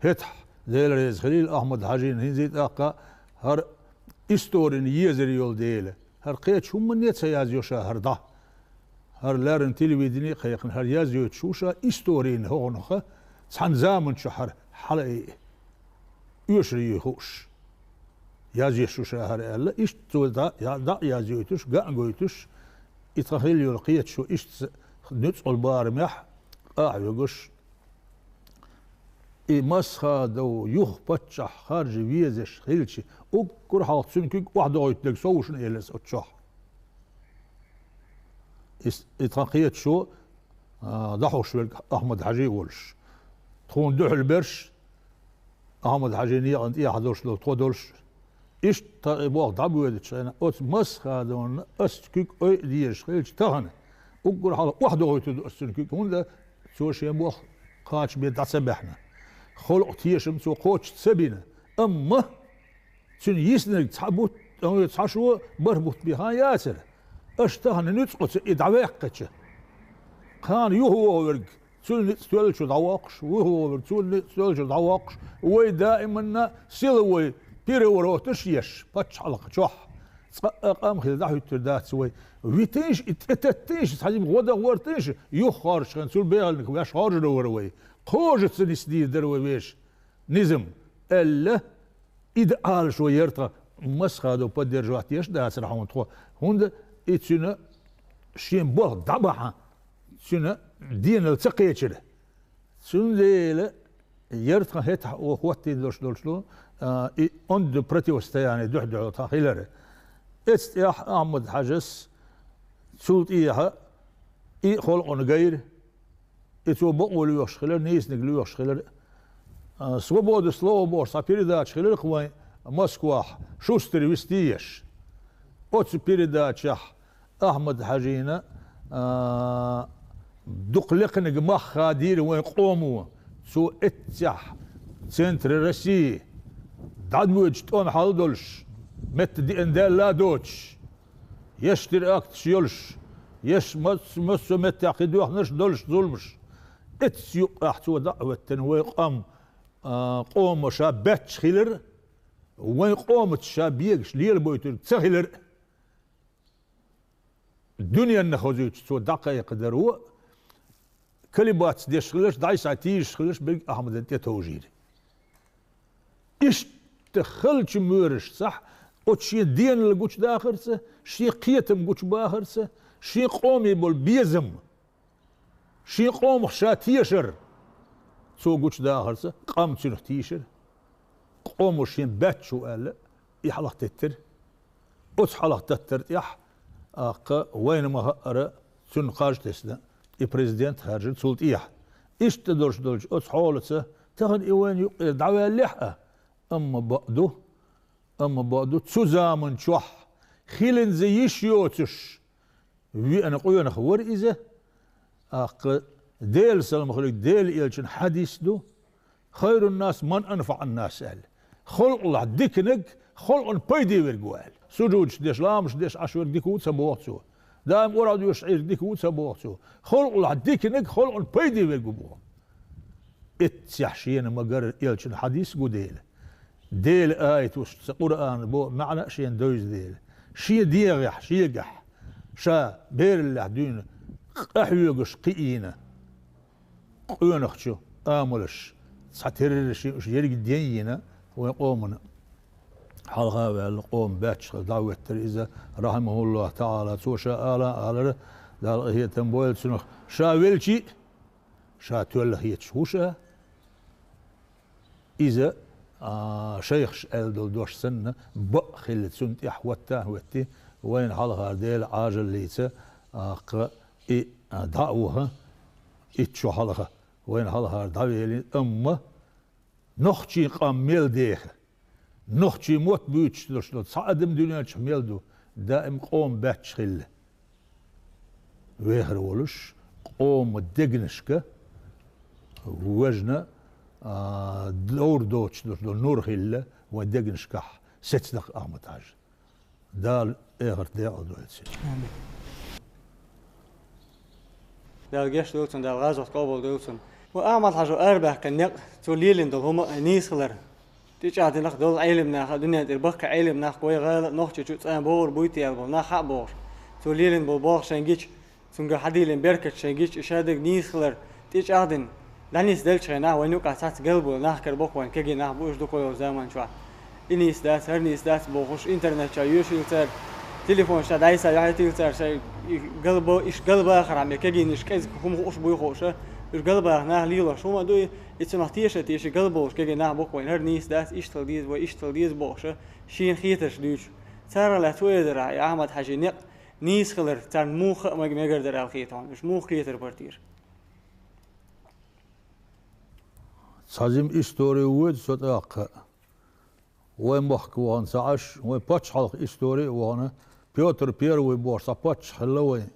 ХӀетахь, Дела реза хилийла Ахьмад-Хьажина, хӀинца а тӀаккха хӀара историна езар йолу дела. ХӀара кхечу хӀуманна а ца язйо ша хӀара дӀа. ХӀара леррина телевидени а кхайкхина, хӀара язйойтуш ву ша историна хӀокхунах, цхьана заманчохь хӀара хьала а оьшур ю хууш. Язйеш ву ша хӀара аьлла, иштта цо дӀа, дӀа а язйойтуш, ган а гойтуш, и тхан хилла йолу кхеташо иштта нуьцкъала барамехь къахьоьгуш, и Масхадов юха паччахь харжа везаш хилча, уггар хьалха цуьнан куьг охьадохуьйтург со ву шуна элира аса оцу чохь. И с-, и тхан кхеташо, а, дӀахьош верг Ахьмад-Хьажи а волуш. Тхуна дуьхьал берш, Ахьмад-Хьажин некъан тӀехь долуш долу тхо долуш, иштта тхан и болх дӀабоьдучу хенахь, оцу Масхадовна аса куьг ойъа дезаш хилча тахана, уггар хьалха охьадохуьйтур ду аса цуьнан куьг, хӀунда цо шен болх кхачаме дӀа ца баьхьна. Халкъан тешам цо кхоччуш ца бина. Амма цуьнан йиснарг цхьа бутт, цхьа шо бархӀ бутт бен хан яцара. Аша тахана нуьцкъаца и дӀаваьккхича, кхана юхавогӀу верг цуьнан ницкъ тоьллачуьра дӀавоккхуш, юхавогӀу верг цуьнан ницкъ тоьллачуьра дӀавоккхуш, вай даиманна силовой перевороташ еш пачхьалкх чохь. Цкъа а къам хила дӀахӀуьттур дац вай. Витийша, и тӀететтийша, цхьа жима гӀо дан гӀортийша, юхахоржучу хенахь цуьнан бегӀалниг ваьш хоржур вара вай. Кхожаца нисдийр дара вай вешан низам, аьлла, и дан Ӏалашо яра тхан Масхадов поддержать еш а дацара хьуна тхо. ХӀунда и цуьнан шен болх дӀабахьа, цуьнан денал ца кхечира. Цундела яра тхан хӀетахь оха хӀоттийна долуш долчу, а, и онда противостояние дуьхь-дуьхьал тхан хилар. Эцу тӀехь Ахьмад-Хьажас цул тӀехьа и халкъана гайра, и цо бакъо лоьхуш хилар, нийсаниг лоьхуш хилар. А, «Свобода слова» бохуш цхьа передача хиларх вайн Москвахь, Шустер вистийеш. Оцу передачехь Ахьмад-Хьажина, а, дукха лекханиг мах хадийра вайн къомо. Цо эццехь центре России дӀадоьдуш тӀом хьал долуш, метта деана даьлла а доцуш, еш теракташ йолуш, еш мац-, массо а меттехь кхин доьхнарш а долуш зуламаш. Эццу юккъехь цо дӀа а хӀоьттина, вайн къам, а, къомо ша баьчча хилар, вайн къомаца ша бегаш лелабойтург ца хилар. Дуьненна хозуьйтуш цо дӀакхайкхадаро, колебаться деш хиларш, дӀасатийжаш хиларш берриг Ахьмадана тӀетовжийра. Иштта халчу моьрашцахь, оцу шен денал гучудахарца, шен кхетам гучубахарца, шен къоме болу безам, шен къомах ша тешар цо гучудахарца, къам цуьнах тийшира. Къомо шен баьчча ву аьлла, и хьалха теттира. Оцу хьалха таттар тӀехь, аккха, вайна ма-хаъара, цунна кхаж тесна, и президент хаьржира цул тӀехьа. Иштта долуш долчу оцу хьолаца тахана и вайна юккъера дӀаваьллехь а, амма бакъ ду, амма бакъ ду, цу заман чохь хиланза йиш йоцуш веана къонах вара иза, аккха, Делан салам хуьлийла, Делан элчан хьадис ду: «Хайрун нас ман анфаъан нас», – аьлла. Халкъалахь диканиг халкъана пайде верг ву аьлла. Сужудаш деш, ламазаш деш Ӏаш верг дика ву ца боху цо. Даим ура доьшуш Ӏийр дика ву ца боху цо. Халкъалахь диканиг халкъана пайде верг ву боху. Эццехь шена ма-гарра элчан хьадис гу дела. Делан аяташца Къуръан бо маьӀна а шена девза дела. Шен дегӀехь, шегахь, ша бераллехь дуьйна къахьоьгуш кхиийна къонахчу амалш, цхьатерра шен уьш ерриг ден йина вайн къомана. хьалха а ваьлла, къоман баьчча хилла дӀахӀоьттира иза, рахьимахуллахӀу таӀала, цо ша ала а алара, Дала къахетам бойла цунах, ша велча а, ша тоьлла хеташ ву ша. Иза, а, шайхаш аьлла долу дош санна, бакъ хилла цунна тӀехь хӀотта а хӀоьттий, вайна хьалхара Делан Ӏажаллица, а, кха и, а, дӀа а ваха, итт шо хьалха, вайна хьалхара дӀавелира, амма нохчийн къам мел деха, нохчийн мотт буьйцуш долуш долу цхьа адам дуьнен чохь мел ду, даим къоман баьчча хилла. Вехар волуш, къоман дегнашка вежна, а, довр доцуш долуш долу нур хилла вайн дегнашкахь, сецна-кх Ахьмад-Хьаьжа. Дала эхарт декъала дойла цуьнан. Амин. Дала гечдойла цунна, Дала гӀазот къобалдойла цунна. Ва Ахьмад-Хьаьжо арабаьккхина некъ, цо лелийна долу хӀума а нийса хилар. ТӀечӀагӀдина-кх долу Ӏелимнаха, дуьнен тӀера баккхий Ӏелимнах, вай гӀала а, Нохчийчу а цӀена бовр буй те аьлла болу нах хьа а бохуш. Цо лелийна болу болх шайн гича, цуьнгара хьадийлина беркат шайн гича, и шадерг нийса хилар, тӀечӀагӀдина, дӀанисделлачу хенахь вайн юкъахь цхьацца галбевлла нах кара боккха вайн кегий нах бу уьш дукха йолу заман чохь. И нийса дац, хӀара нийса дац бохуш, интернет чохь йоьшийла цара, телефонаш чохь дӀасаяхьийтийла цара, шайн и галбо-, иш галбахархьама, и кегийнаш кӀезиг хӀума хууш буй хууш, уьш галбаха нах лелош хӀума а ду и, и цунах теша а теший галбовлуш кегий нах боккха вайн, хӀара нийса дац, иштта хила деза, вай иштта хила деза бохуш, шена хетарш дуьйцуш. Царах лаьцна вай эзарахь, и Ахьмад-Хьаьжин некъ нийса хилар, царна муха а мег-, мегар дара аьлла хета хьуна, уьш муха кхетар бара тера. Цхьа жима истори воьду со тӀаккха. Вай махка вахана ца Ӏаш, вай пачхьалкх истори а вахана, Пётр Первый бохуш цхьа паччахь хилла вайн.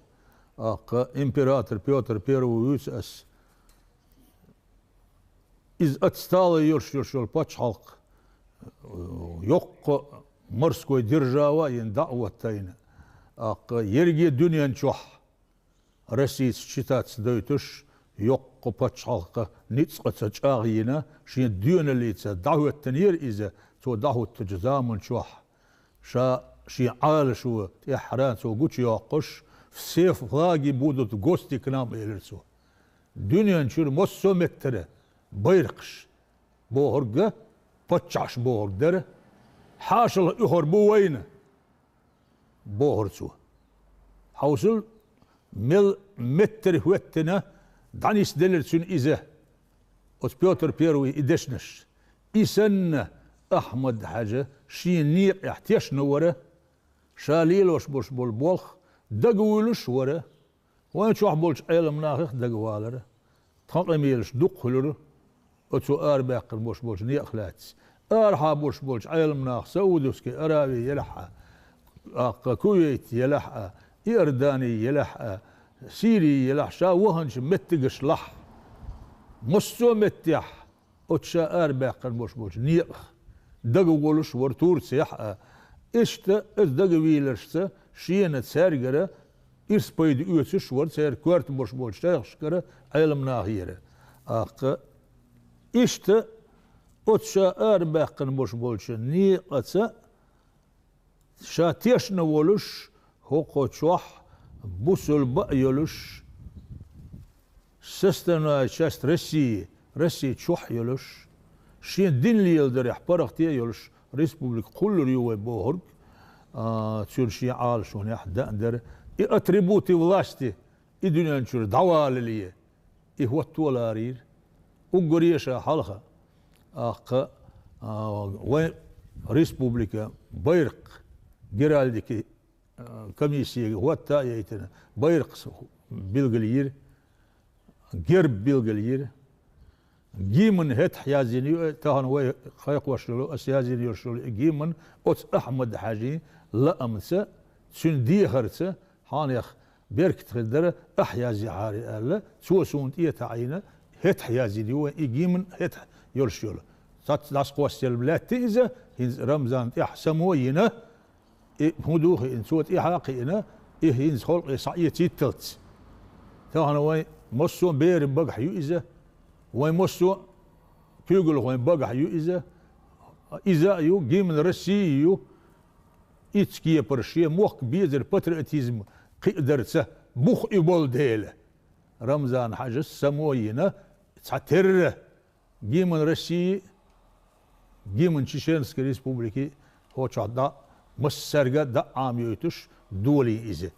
ТӀаккха император Пётр Первый вуьйцу ас. Иза отсталый йолуш йолуш йолу пачхьалкх, э, йоккха морской держава а йина, дӀа а хӀоттийна. ТӀаккха ерриге дуьнен чохь Россица считаться дойтуш, йоккха пачхьалкх, ницкъаца чӀагӀйина, шен доьналлица дӀахӀоьттинера иза, цо дӀахӀуттучу заман чохь. Ша шен Ӏалашо тӀаьххьара цо гучуйоккхуш, все флаги будут в гости к нам, элира цо. Дуьнен чуьра массо а меттара байракхаш бохург, паччахьаш бохург дара, хьошалгӀа оьхур бу вайна, бохура цо. Хьовсал, мел меттара хӀоьттина, дӀанисделира цуьнан иза, оцу Пётр Первый и дешнаш. И санна, Ахьмад-Хьаьжа шен некъехь тешна вара, ша лелош болуш болу болх дагавуьйлуш вара. Вайн чохь болчу Ӏеламнахах дагавалара. Тхан къамелаш дукха хуьлура оцо арабаьккхина болуш болчу некъах лаьцна. Арахьа болуш болчу Ӏеламнаха Саудовский Аравия елахь а, тӀаккха Кувейт елахь а, Иордани елахь а, Сири елахь, ша ваханчу меттигаш лахь. Массо а меттехь оцу ша арабаьккхина болуш болчу некъах дагаволуш вара Турцехь а. Иштта оцу дагавийларшца шена цаьргара ирс-пайда оьцуш вара, церан коьрта болуш болчу шайхашкара Ӏеламнахера. ТӀаккха иштта оцу ша арабаьккхина болуш болчу некъаца ша тешна волуш, хӀокху чохь бусулба а йолуш, составная часть России, Россия чохь а йолуш, шен дин леладарехь паргӀате а йолуш, республика кхуллур ю вай бохург, а, цуьнан шен Ӏалашонехь дан а дара. И атрибуты власти, и дуьнен чуьра дӀавалале, и хӀотто а ларийра. Уггаре а ша хьалха, тӀаккха, а, вайн республика байракх, геральдики, а, комиссига хӀотта а яйтина, байракхца билгалйира, герб билгалйира. Гимн хӀетахь яздина ю, тахана вай кхайкхош йолу, ас яздина йолуш йолу и гимн оцу Ахьмад-Хьаьжин лаамца, цуьнан дехарца, хьенех беркат хир дара, ахь яздехьара аьлла, цо суна тӀе а таӀийна, хӀетахь яздина ю вайн и гимн, хӀетахь йолуш йолу. Цхьацца дӀасакхоссаделла лаьтта иза, хӀинца Рамзан тӀехь само а йина, и хӀун ду хиъна, цо тӀаьхьа а кхиъна, и хӀинца халкъе схьаэцийталц. Тахана вайн массо а беран багахь ю иза, вайн массо а куьйгалхойн багахь ю иза, иза а ю, гимн России ю, Ицкепара шен мохк безар патриотизм кхиадарца бух и болу дела. Рамзан-Хьаьжас само йина цхьа терра гимн России, гимн Чеченской Республики, хӀокху чохь дӀа массаьрга а дӀа а Ӏамайойтуш долий иза.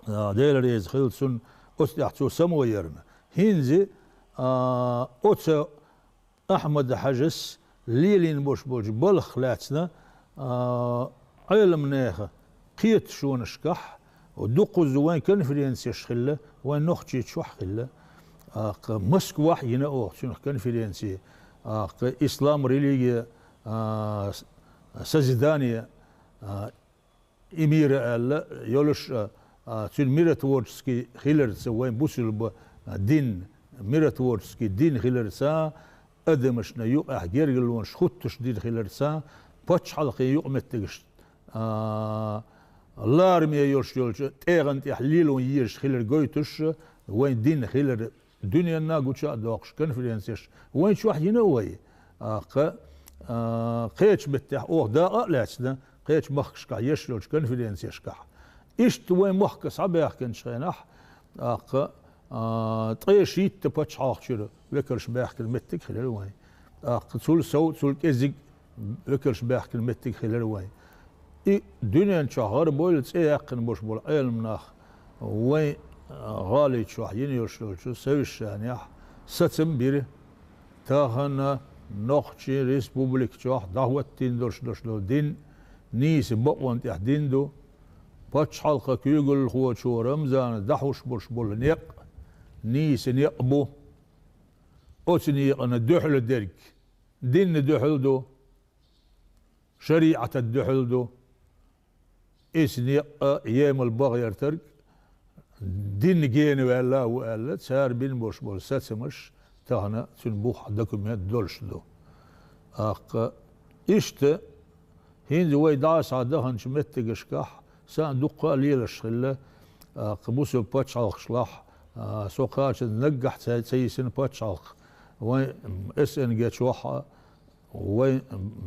А, Дела реза хила цунна оцу тӀехь цо само ярна. ХӀинца, а, оцу Ахьмад-Хьаьжас лелийна болуш болчу балхах лаьцна, а, Ӏеламнехан кхеташонашкахь, дукхазза вайн конференцеш хилла, вайн Нохчийчохь хилла. А, кху Москвахь йина оха цуьнах конференци, а, кху ислам религия, а, с-, созидание, а, и мира аьлла, йолуш, а, а, цуьнан миротворческий хиларца, вайн бусулба, а, дин, миротворческий дин хиларца, адамашна юкъахь гергарлонаш хуттуш дин хиларца, пачхьалкхийн юкъаметтигаш, а, лараме йолуш йолчу тӀегӀан тӀехь лело езаш хилар гойтуш, вайн дин хилар дуьненна гуча а доккхуш конференцеш вайн чохь йина а вай. А, кху, а, кхечу меттехь оха дакъа а лаьцна, кхечу махкашкахь еш йолчу конференцешкахь. Иштта вайн махка схьабаьхкинчу хенахь, а, кху, а, ткъе шийтта пачхьалкхчуьра векалш баьхкина меттиг хилира вайн. ТӀаккха цул сов, цул кӀезиг векалш баьхкина меттиг хилира вайн. И дуьнен чохь гӀарабойла цӀе яьккхина болуш болу Ӏеламнах вайн, а, гӀали чохь йина йолуш йолчу совещанехь сацам бира. Тахана Нохчийн республика чохь дӀахӀоттийна долуш долуш долу дин нийса бакъонан тӀехь дин ду. Пачхьалкхан куьйгалхочо Рамзана дӀахьуш болуш болу некъ нийса некъ бу. Оцу некъана дуьхьал дерг динна дуьхьал ду, шариӀатан дуьхьал ду. Иза некъа емал бан гӀертарг динна гена ваьлла а ву аьлла, цара бина болуш болу сацамаш тахана цуьнан бухахь документ долуш ду. ТӀаккха иштта хӀинца вай дӀа а схьа даханчу меттигашкахь сан дуккха а лелаш хилла, а, кху бусулба пачхьалкхашлахь, а, со кхача наггахь ца, ца йисина пачхьалкх. Вайн С Н Г чохь а, вайн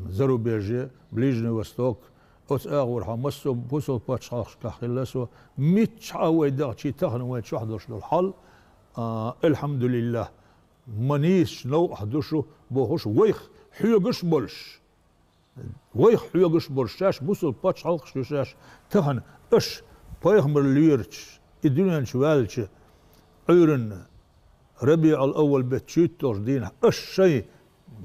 зарубежье, Ближний Восток, оцу агӀорхьа массо а бусулба пачхьалкхашкахь хилла со, миччахьа вай дахчий тахана вайн чохь долуш долу хьал, а, алхьамдулиллахӀ, ма нийсачу новкъахь ду шу бохуш, вайх хьоьгуш а болуш. Вайх хьоьгуш болуш шаьш бусулба пачхьалкхаш ю шаьш, тахана аша пайхамар лоьрачу, и дуьнен чу ваьллачу Ӏуьйранна РабиӀул-Аввал беттан чуьйтталгӀачу дийнахь аша шайн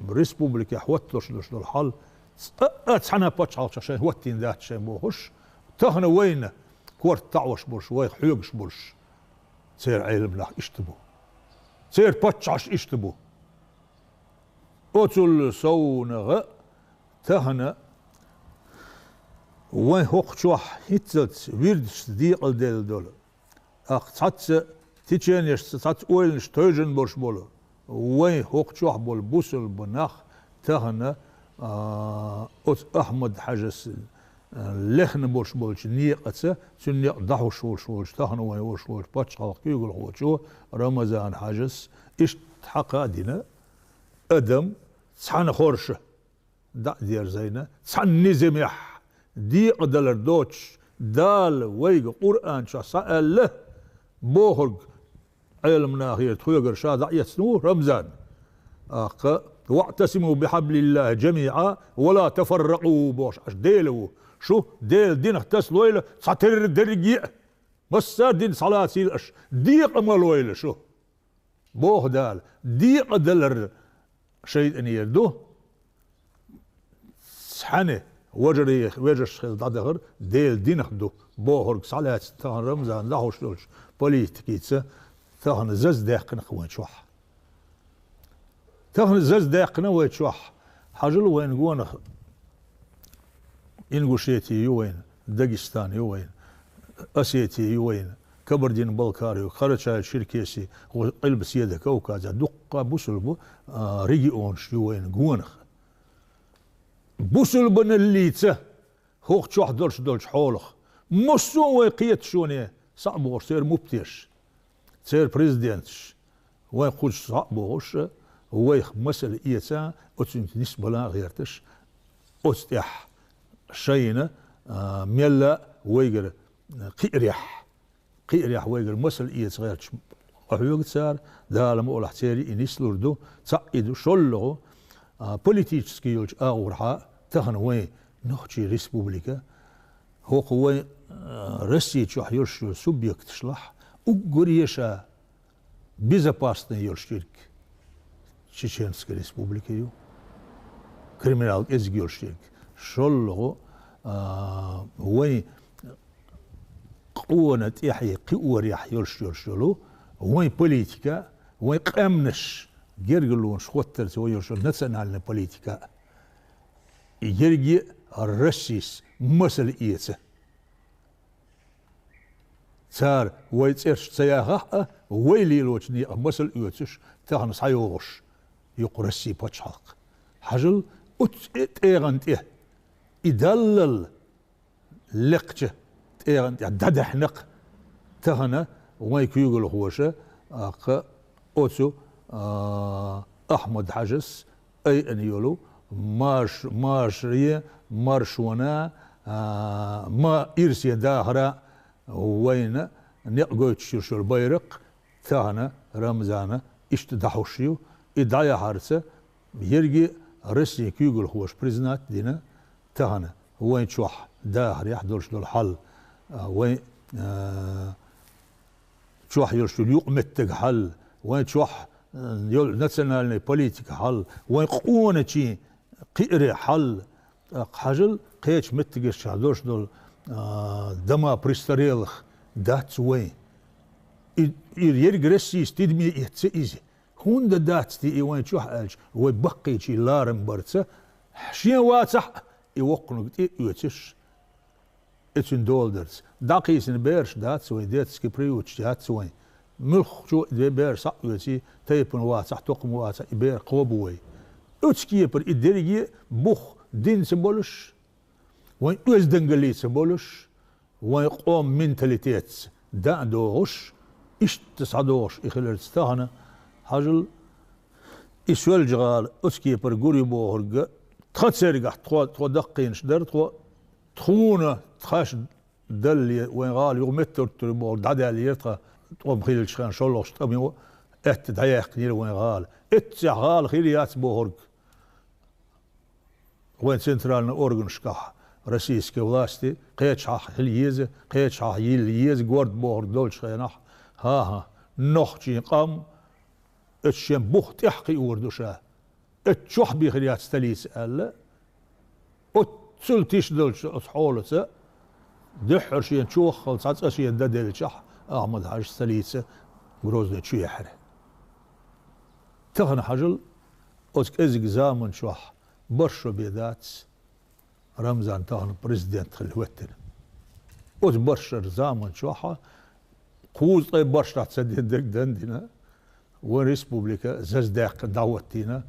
республикехь хӀотталуш долуш долу хьал, цкъа а цхьана а пачхьалкхашкахь шайн хӀоттийна дац шайн бохуш, тахана вайна корта таӀош болуш, вайх хьоьгуш болуш церан Ӏеламнах иштта бу. Церан паччахьаш иштта бу. Оцул совнагӀа тахана вайн хӀокху чохь хӀинццалц вирдашца декъалделла долу, тӀаккха цхьацца теченешца, цхьацца ойланаш тевжина болуш болу вайн хӀокху чохь болу бусулба нах тахана, а, оцу Ахьмад-Хьаьжас, а, лехна болуш болчу некъаца, цуьнан некъ дӀахьуш волуш волчу, тахана вайн волуш волчу пачхьалкхан куьйгалхочо Рамазан-Хьаьжас иштта хьакха а дина, адам цхьана хорша дӀа а дерзийна, цхьана низамехь декъадалар доцуш, Дала вайга Къуръан чохь схьааьлла бохург Ӏеламнахера тхоьгара ша дӀаэцна ву Рамзан. ТӀаккха: «ВаӀтасиму бихьаблиллахӀи жамиӀа ва ла тафарракъу», бохуш Ӏаш Дела ву. Шу Делан динах тасалойла цхьатерра дерриге а. Массара а дин схьалацийла аша, декъа ма лойла шу. Боху Дала, декъадалар шайтӀанера ду. Цхьаьна важарий, вежарий хила дӀадахар Делан динах ду, бохург схьалаьцна тахана Рамзан дӀахьуш долчу политикица тахана заздаьккхина-кх вайн чохь. Тахана заздаьккхина вайн чохь. Хьажал вайна гонах. Ингушети ю вайна, Дагестан ю вайна, Осети ю вайна, Кабардин-Балкар ю, Карачай-Черкеси, Къилбаседа Кавказехь дуккха бусулба, а, регионаш ю вайна гонах. Бусулбаналлица хӀокху чохь долуш долчу хьолах массо а вайн кхеташоне схьа а бохуш церан муфтеш, церан президенташ, вайн кхуза схьа а бохуш, вайх масал эца, оцуьнца нисбала а гӀерташ, оцу тӀехь шайна, а, мелла а вайгара, а, кхиарехь, кхиарехь вайгара масал эца гӀерташ къахьоьгу цара, Дала мукъалахь церан и нислур ду, цхьаъ и ду, шоллагӀа, а, политически йолчу агӀорхьа тахана вайн Нохчий республика, хӀокху вайн, а, Росси чохь йолуш йолу субъекташлахь уггаре ша безопасный йолуш ерг Чеченская республика ю. Криминал кӀезиг йолуш ерг. ШолгӀа, а, вайн къона тӀаьхье кхиорехь йолуш йолуш йолу вайн политика, вайн къаьмнаш гергарлонаш хӀоттарца вайн йолуш йолу национальная политика. Ерриге а Россис масал эца. Цара вай цӀераш ца яхахь а, вай лелочу некъах масал оьцуш, тахана схьайогӀуш ю-кх Росси пачхьалкх. Хьажал, оцу тӀе-, тӀегӀан тӀе и даллал лекхачу тӀегӀан тӀехь дӀадаьхьна-кх тахана вайн куьйгалхоша, а, кха, оцу, а, Ахьмад-Хьажас айъина йолу Маш-, Машаре, Маршона, а, ма ирсе дахара вайна некъ гойтуш йолу байракх тахана Рамзана иштта дӀахьуш ю. И дӀаяхьарца ерриге а Россин куьйгалхоша признать дина тахана вайн чохь дахарехь долуш долу хьал, а, вайн, а, чохь йолуш йолу юкъаметтиг хьал, вайн чохь, а, йолу национальная политика хьал, вайн къоначийн кхиаре хьал, тӀаккха хьажал кхечу меттигашкахь долуш долу, а, дома престарелых дац вайн. И, и ерриг Россис тидаме эцна иза. ХӀунда дац те и вайн чохь аьлча, вай баккхийчийн ларам барца, шен вацахь а и воккханиг тӀе оьцуш, и цуьнан дола дарца. ДӀакхийсина бераш дац вайн, детский приюташ яц вайн. Муьлххачо и бераш схьа а оьций, тайпана вацахь, тукхам вацахь, и бер кхобу вай. Оцу кепара и дерриге а бух динца болуш, вайн оьздангаллица болуш, вайн къоман менталитетца дӀа а догӀуш, иштта схьадогӀуш и хиларца тахана, хьажал, и Соьлжа-ГӀала оцу кепара гур ю бохург, тхан цергахь тхо, тхо даккхийнаш дара тхо, тхуна тхаьш далле вайн гӀала юха меттахӀуттур ю бохург дӀадаьллера тхан, тӀом хиллачу хенахь шолгӀачу тӀамехь аьтта дӀаяьккхинера вайн гӀала. Эццехь гӀала хир яц бохург. Вайн центральный органашкахь российской власти кхечахьа хила еза, кхечахьа йилла еза горда бохург долчу хенахь, хӀан-хӀа, нохчийн къам оцу шен бух тӀехь кхиор ду ша, оцу чохь бен хир яц столица аьлла, оццул тиша долчу оцу хьолаца дуьххьара шена чоххал цхьа цӀа шена дан делчахь, Ахьмад-Хьаьжа столица Грозный чу яьхьира. Тахана хьажал, оцу кӀезиг заман чохь бархӀ шо бен дац Рамзан тахана президент хила хӀоьттина. Оцу бархӀ шарахь заман чохь кхузткъе бархӀ шарахь ца дина дерг дан дина, вайн республика заздаьккха дӀахӀоттийна.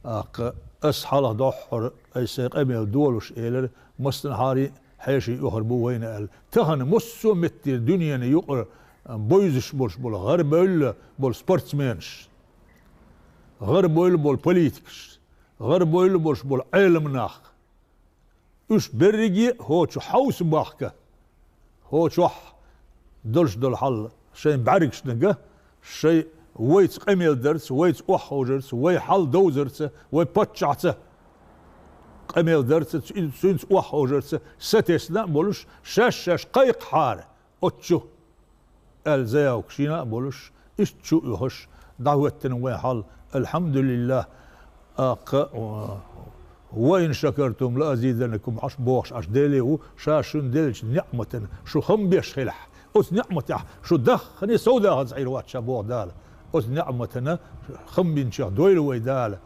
ТӀаккха ас хьалха доххьара, ас сайн къамел долуш элира, массанхьара хьеший оьхур бу вайна аьлла. Тахана массо а меттера дуьненан юкъара бевзаш болуш болу, гӀарабевлла болу спортсменаш, гӀарабевлла болу политикаш, гӀарабевлла болуш болу Ӏеламнах, уьш берриге а хӀокху чу хьовса бахка, хӀокху чохь долуш долу хьал шайн бӀаьргашна ган, шайн вайца къамел дарца, вайца охьахьожарца, вай хьал довзарца, вай паччахьца къамел дарца, цу-, цуьнца охьахьожарца сатесна а болуш, шаьш-шаьш кхайкхахьара оццу чу, аьлла заявка шена а болуш, иштта чу а оьхуш, дӀахӀоьттина вайн хьал, алхьамдулиллахӀ. ТӀаккха, ва ин шакартум ла азиданнакум, Ӏаш бохуш Ӏаш Деле ву, ша шуна деллачу неӀматана шу хам беш хилахь. Оцу неӀматехь шу даххане совдаханца Ӏийр вац ша боху Дала. Оцу неӀматана хам бинчех дойла вай Дала.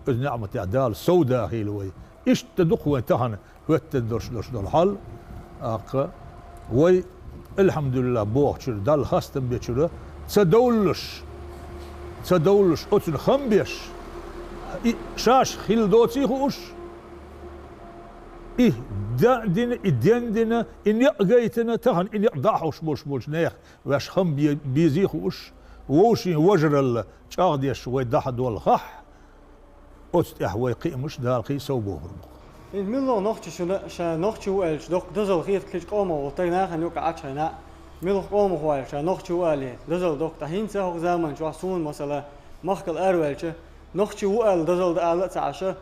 Оцу неӀматехь Дала совдахийла вай. Иштта ду-кх вайн тахана хӀоьттина долуш долуш долу хьал. ТӀаккха вай, алхьамдулиллахӀ, бохучуьра, Далла хастам бечуьра, ца довлуш, ца довлуш, оцунна хам беш, и шаьш хилла доций хууш, и дан а дина, и ден а дина, и некъ гайтина, тахана и некъ дӀахьуш болуш болчу нехан ваьш хам бе-, безий хууш, вовшийн важаралла чӀагӀдеш вай дӀахьадолхахь, оцу тӀехь вай кхиамаш Дала кхин а сов бохур бу-кх. ХӀинца мила нохчо шуна, ша нохчо ву аьлча, доккха дозалла хетарг хилча къомах волу стаг нахана юкъахь Ӏачхьайна, мила къомах ву аьлча, ша нохчо ву алий, дозалла доккха. Ткъа хӀинца хӀокху заман чохь суна, масала, махкал араваьлча, нохчо ву аьлла, дозалла дан ала а ца Ӏаш,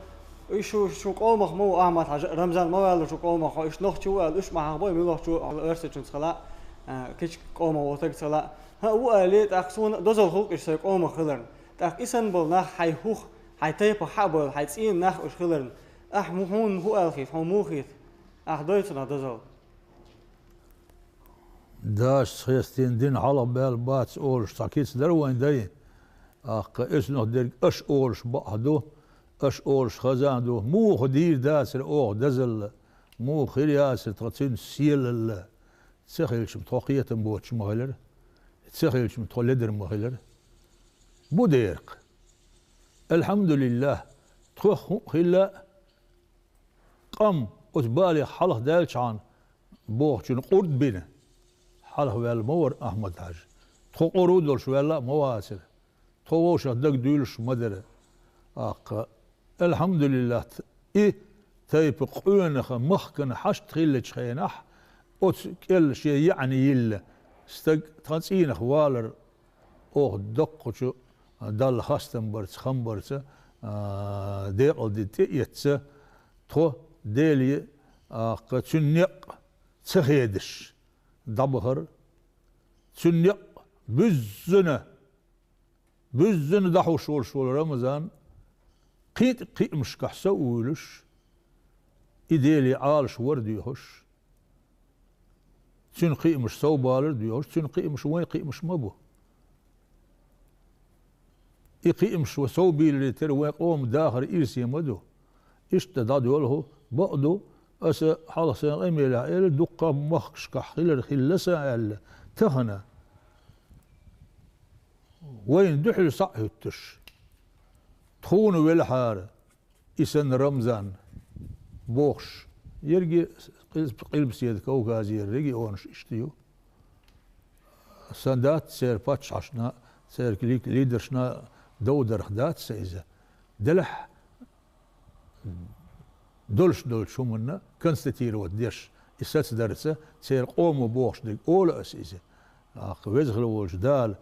Уьш шу, шун къомах ма ву, Ахьмад-Хьажа, Рамзан ма ваьлла шун къомах, хьо уьш нохчи ву аьлла, уьш ма хьахбой, муьлхачо оьрсичунца хила, а, кхечу къомах воцург ца хила. ХӀаъ, ву алий, тӀаккха суна дозалла хуьлу-кх уьш сайн къомах хиларна. ТӀаккха и санна болу нах хьайн хӀух, хьайн тайпах хьа а бовла, хьайн цӀийнан нах уьш хиларна. Ахь му-, хьуна хӀун аьлла хийтта, хьуна муха хийтта? Ахь дой цунах дозалла? Дашца хестийна дина хьалха баьлла бац олуш цхьа кица дара вайн дай. ТӀаккха эсунах дерг аша олуш бакъахь ду, аша олуш хаза а ду. Муха дийр дацара оха дозалла, муха хир яцара тхо цуьнца сийлалла. Ца хилча-м тхо кхетам боцуш ма хилара, ца хилча-м тхо ледара ма хилара. Бу дера-кх. Алхьамдулиллахь, тхох хӀуъа хилла а, къам оцу балех хьалха даьллачхьана бохучун къурд бина, хьалха ваьлла ма вара Ахьмад-Хьажа. Тхо къора а долуш ваьлла а ма вацара. Тхо вовшах дага дуьйлуш а ма дара. ТӀаккха, алхьамдулиллахь, и тайпа къоьнах махкана хьашт хиллачу хенахь, оцу кӀел шен яӀни йилла стаг тхан цӀийнах валар оха доккхачу Далла хастам барца, хам барца, а, декъал де тӀеэцна, тхо Деле, а, кха цуьнан некъ ца хедаш дӀабахара, цуьнан некъ буьззина, буьззина дӀахьуш волуш волу Рамзан кхин тӀе кхиамашкахь сов а вуьйлуш, и Деле Ӏалаш вар а доьхуш, цуьнан кхиамаш сов балар а доьхуш, цуьнан кхиамаш вайн кхиамаш ма бу. И кхиамаш ван сов бийларе терра вайн къоман дахар ирсе ма ду. Иштта дӀадоьлху, бакъ ду, аса хьалха сайн къамелехь элира, дуккха а махкашкахь хилар хилла сан аьлла, тахана вайна дуьхьал схьа а хӀуьттуш, тхуна велхьара, и санна Рамзан бохуш, ерриге Къилб-, Къилбаседа Кавказера регионаш иштта ю. Сан дац церан паччахьашна, церан ли-, лидершна довдарх дац сан иза. Делахь долуш долчу хӀуманна констатировать деш, и сацадарца церан къомо бохуш дерг олу аса иза. ТӀаккха Веза хила волчу Дала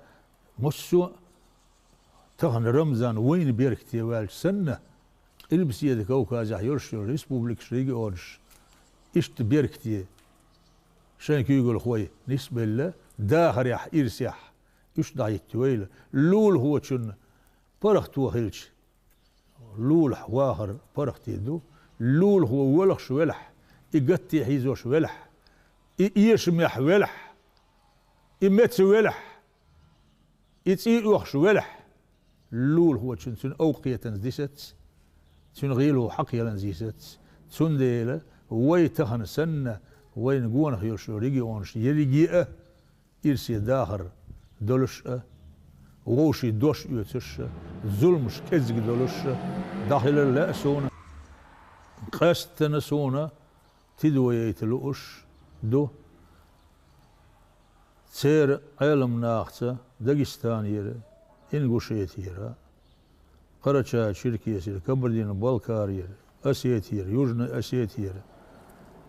массо а тахана Рамзан вайна беркате ваьлча санна, Къилбаседа Кавказехь йолуш йолу республикаш, регионаш иштта беркате шайн куьйгалхой нисбелла, дахарехь, ирсехь уьш дӀахӀиттавелла, лулахочун паргӀато хилча, лулахь вахар паргӀатий ду, лулахо волуш велахь, и гатте хьийзош велахь, и эшамехь велахь, и меца велахь, и цӀий оьхуш велахь, лулахочун цуьнан овкхетанца дисац, цуьнан гӀийло хьакхеланца йисац. Цундела вай тахана санна, вайна гонах йолуш йолу регионаш ерриге а ирсе дахар долуш а, вовшийн дош оьцуш а, зуламаш кӀезиг долуш а дӀахилар лаьа суна. Къаьсттина суна тидам яйта лууш ду церан Ӏеламнахаца Дагестанера, Ингушетера, Къарача-Черкесера, Кабардино-Балкарера, Осетера, Южной Осетера.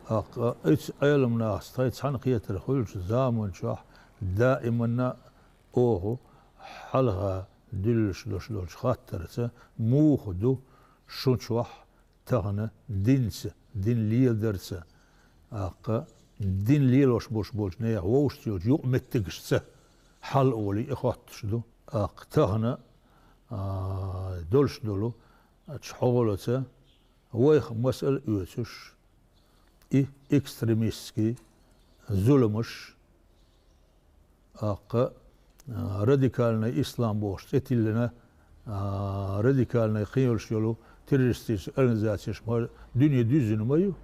ТӀаккха оцу Ӏеламнахаца тхайн цхьаьнакхетар хуьлучу заман чохь даиманна оха хьалха дуьллуш долуш долчу хаттарца, муха ду шун чохь тахана динца, дин леладарца, тӀаккха дин лелош болуш болчу нехан вовшашца йолчу юкъаметтигашца хьал олий, и хоттуш ду. ТӀаккха тахана, а, долуш долу чхьогӀалаца вайх масал а оьцуш, и экстремистский зуламаш, тӀаккха, а, радикальный ислам бохуш цӀе тиллина, а, радикальный кхин йолуш йолу террористический организацеш ма дуьне дуьззина ма ю.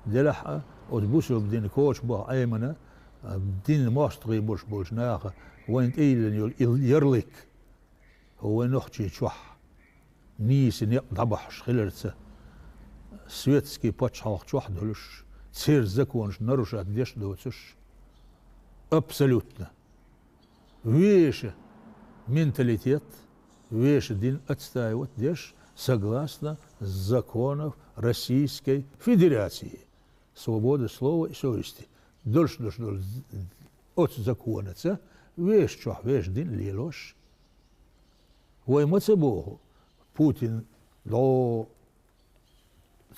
Делахь а, оцу бусалба дин кочабаха Ӏемина, а, дин мостагӀий болуш болчу наха вайна тӀейиллина йолу и ярлык, хӀо вайн нохчий чохь нийса некъ дӀабахьаш хиларца, светский пачхьалкх чохь долуш, церан законаш нарушать деш доцуш, абсолютно вешан менталитет, вешан дин отстаивать деш, согласно законов Российской Федерации. Свобода слова и совести. Долуш, долуш, долуш, оцу законаца вешан чохь вешан дин лелош. Вай ма ца боху, Путин дӀо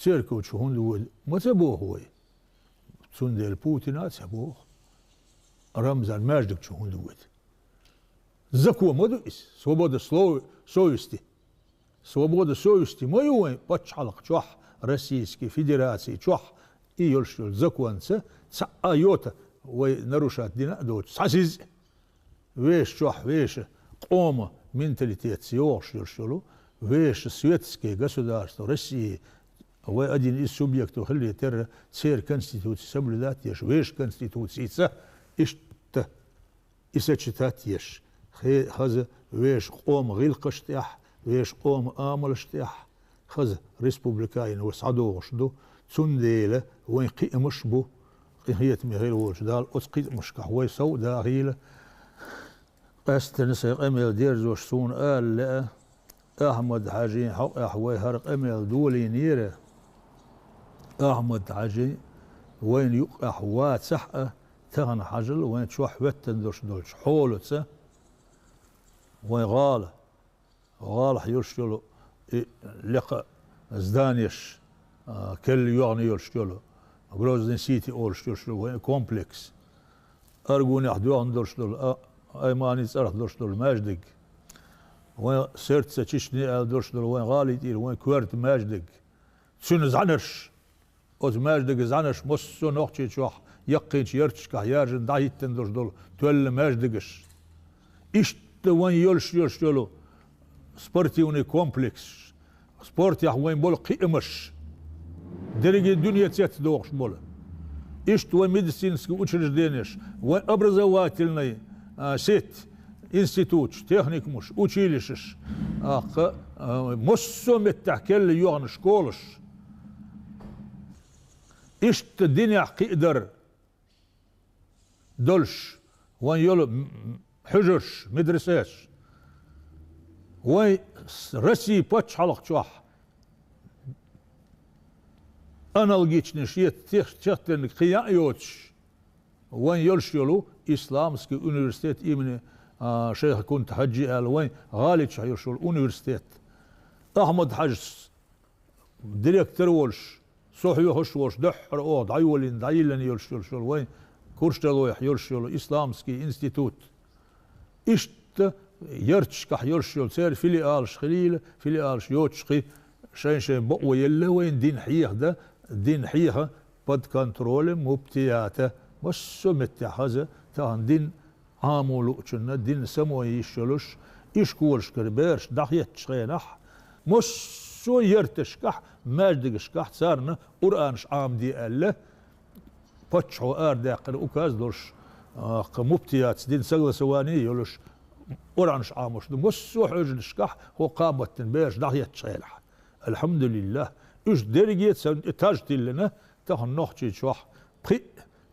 церковь чу хӀунда вода, ма ца боху вай. Цундела Путина а ца боху, Рамзан маьждиг чу хӀунда вода. Закон ма ду иза, свобода слова, совести. Свобода совести ма ю вайн пачхьалкх чохь, Российский Федерации чохь, и йолуш йолу законца цхьа а йота вай нарушать дина а доцуш, цхьа сиз а. Вешан чохь, вешан къоман менталитетца йогӀуш йолуш йолу, вешан светское государство России, вай один из субъектов хиларе терра, церан конституци соблюдать еш, вешан конституцица иштта и сочетать еш, хе-, хаза вешан къоман гӀиллакхаш тӀехь, вешан къоман амалаш тӀехь, хаза республика йина вай схьадогӀуш ду, цундела вайн кхиамаш бу, къинхетаме хир волчу Дала оцу кхиамашкахь вай сов а дахийла. Къаьсттина сайн къамел дерзош суна ала лаьа, Ахьмад-Хьаьжин хьокъехь вай хӀара къамел долийнера. Ахьмад-Хьаьжи вайна юккъехь вацахь а, тахана хьажал вайн чохь хӀоьттина долуш долчу хьолаца, вайн гӀала, гӀалахь йолуш йолу и лекха зданеш, а, керла йоьгӀна йолуш йолу, Грозный Сити олуш йолуш йолу вайн комплекс. Аргунехь доьгӀна долуш долу, а, Аймани цӀарах долуш долу маьждиг. Вайн сердце Чечни аьлла долуш долу вайн гӀалин тӀера вайн коьрта маьждиг. Цуьнан зӀаьнарш, оцу маьждиган зӀаьнарш массо а Нохчийчохь яккхийчу ярташкахь яржина дӀахӀиттина долуш долу тоьлла маьждигаш. Иштта вайн йолуш йолуш йолу спортивный комплекс, спортехь вайн болу кхиамаш, дерриге дуьне цецдохуш болу. Иштта вайн медицинский учреждениеш, вайн образовательный, а, сеть, институташ, техникумаш, училищаш, а, кха-, а, массо а меттехь керла йоьгӀна школаш. Иштта динехь кхиадар долуш, вайн йолу м-, м-, хьуьжарш, медресеш, вайн с-, Россия пачхьалкх чохь аналогичный шен тех-, техтениг кхин ян а йоцуш, вайн йолуш йолу Исламский университет имени, а, шайха Кунта Хьаьжи аьлла, вайн гӀаличохь йолуш йолу университет. Ахьмад-Хьаьжас директор волуш, со хьоьхуш волуш, дуьххьара оха дӀайолийна, дӀайиллина йолуш йолуш йолу вайн Курчалойхь йолуш йолу Исламский институт. Иштта ярташкахь йолуш йолу церан филиалаш хилийла, филиалаш йоцуш кхин шайн-шайн бакъо елла вайн дин хьеха дан, дин хьеха под контролем муфтията. Массо а меттехь хаза тахана дин Ӏамо луучунна дин само йиш йолуш, и школашкара бераш дӀахеттачу хенахь, массо а ярташкахь, маьждигашкахь царна Къуръанаш Ӏамаде аьлла, паччахьо арадаьккхина указ долуш, а, кху муфтиятца дин согласование йолуш, Къуръанаш Ӏамош ду. Массо а хьуьжаршкахь хӀокху кхабаттина бераш дӀахеттачу хенахь. Алхьамдулиллах, уьш дерриге а царна тӀе таж тиллина, тахана Нохчийчохь пхиъ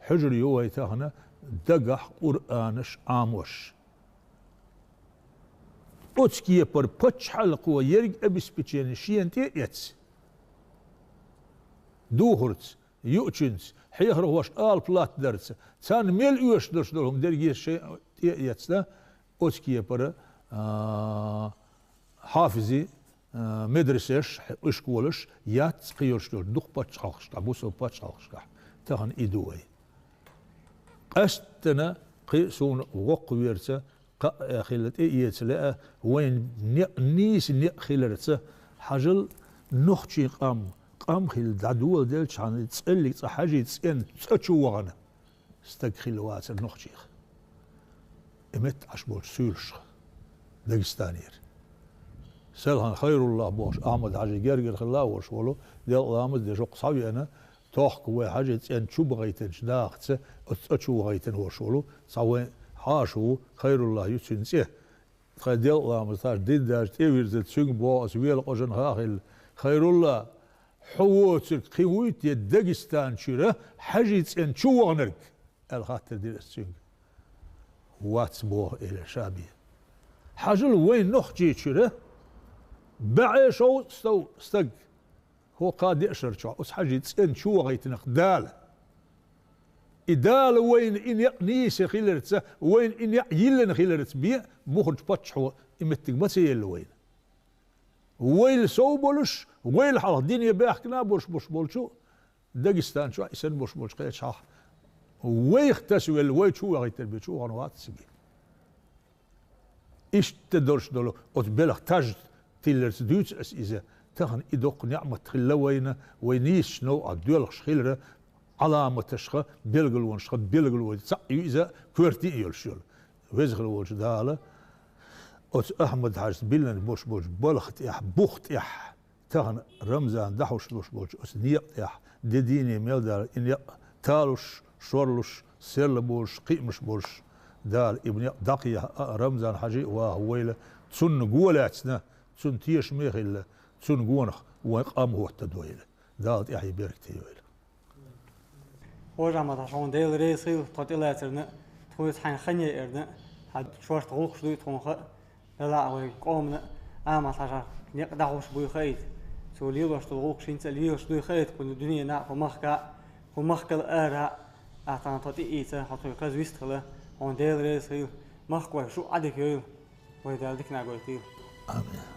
хьуьжар ю вай тахана дагахь Къуръанаш Ӏамош. Оцу кепара пачхьалкхо ерриг обеспечение шена тӀе а эцна, духарца, юучуьнца, хьехархошна алапа латтадарца, царна мел оьшуш долуш долу хӀума дерриге а шена тӀе а эцна, оцу кепара, а, хьафизи, а, медресеш, и школаш яц кхин йолуш йолу дукха пачхьалкхашкахь, бусалба пачхьалкхашкахь. Тахана и ду вай. Къаьсттина кхин а суна воккхаверца, кхаъ а хилла тӀеэца лаьа, вайн некъ нийса некъ хиларца, хьажал, нохчийн къам, къам хилла дӀадоладелчхьана, цӀеллиг цкъа Хьаьжин цӀен цӀа чу вахана стаг хилла вацара нохчех. И метта Ӏаш болчу суьйлашха Дагестанера. Селхан Хайруллах бохуш Ахьмад-Хьаьжин гергара хилла а волуш волу, делкъа ламаз деш воккха схьавеана, тохка вай Хьаьжин цӀен чу бахийтинчу нахаца, оцу цӀа чу вахийтина волуш волу, цхьа вайн хьаша ву, Хайруллах ю цуьнан цӀе. Тхайн делкъа ламаза тхаьш дин даьржа тӀевирзира цуьнга боху аса велакъожанха а хилла. Хайрулла, хьо воцург кхин вуй те Дагестан чуьра Хьаьжин цӀен чу ваханарг? Аьлла хаттар дира аса цуьнга. Вац боху, элира ша бен. Хьажал, вайн Нохчийчуьра баьӀе шовзткъа стов стаг хӀокху деа шарчохь оцу Хьаьжин цӀен чу вахийтинарг Дала. И Дала вайна и некъ нийса хиларца, вайна и некъ йиллина хиларца бен бухарчу паччахьо и меттиг ма ца елла вайна. Вайла сов болуш, вайла хьалха дине баьхкина болуш, болуш болчу, Дагестан чохь а, и санна болуш болчу кхечахьа, вайх тасавелла, вай чу вахийтар бен чу вахана вац цига. Иштта долуш долу оцу белхан таж тилларца дуьйцу аса иза. Тахана и доккха неӀмат хилла вайна, вай нийсачу новкъахь доьлхуш хилара, Ӏаламаташха, билгалонашха билгало цхьаъ ю иза, коьрте а йолуш йолу. Веза хила волчу Дала оцу Ахьмад-Хьаьжас биллина болуш болчу балха тӀехь, бух тӀехь, тахана Рамзан дӀахьош болуш болчу оцу некъа тӀехь, де дийне мел Дала и некъ талуш, шорлуш, серла болуш, кхиамаш болуш, Дала и некъ дӀакхехьа а, Рамзан-Хьаьжи а ваха войла, цунна го лаьцна, цунна тешаме а хилла, цунна гонах вайн къам хӀоттадойла. Дала тӀаьхье беркате йойла. Хож-Ахьмад-Хьаьжа, хьуна Дела реза хуьлда тхо тӀелацарна, тхоьца хьайна хан яйарна, хьан шорта гӀуллакхаш дуй тхуна хаьа, делахь а вай къомана Ахьмад-Хьаьжа некъ дӀахьош буй хаийта. Цо лелош долу гӀуллакхаш хӀинца а лелаш дуй хаийта кхунна дуьненахь а, кху махка а, кху махкал ара а, ахь тхуна тхо тӀеийца, хьо тхоьга хаза вистхила, хьуна Дела реза хуьлда, махка вай шу а Ӏадика йойла, вай Дала диканиг гойтийла. Амин.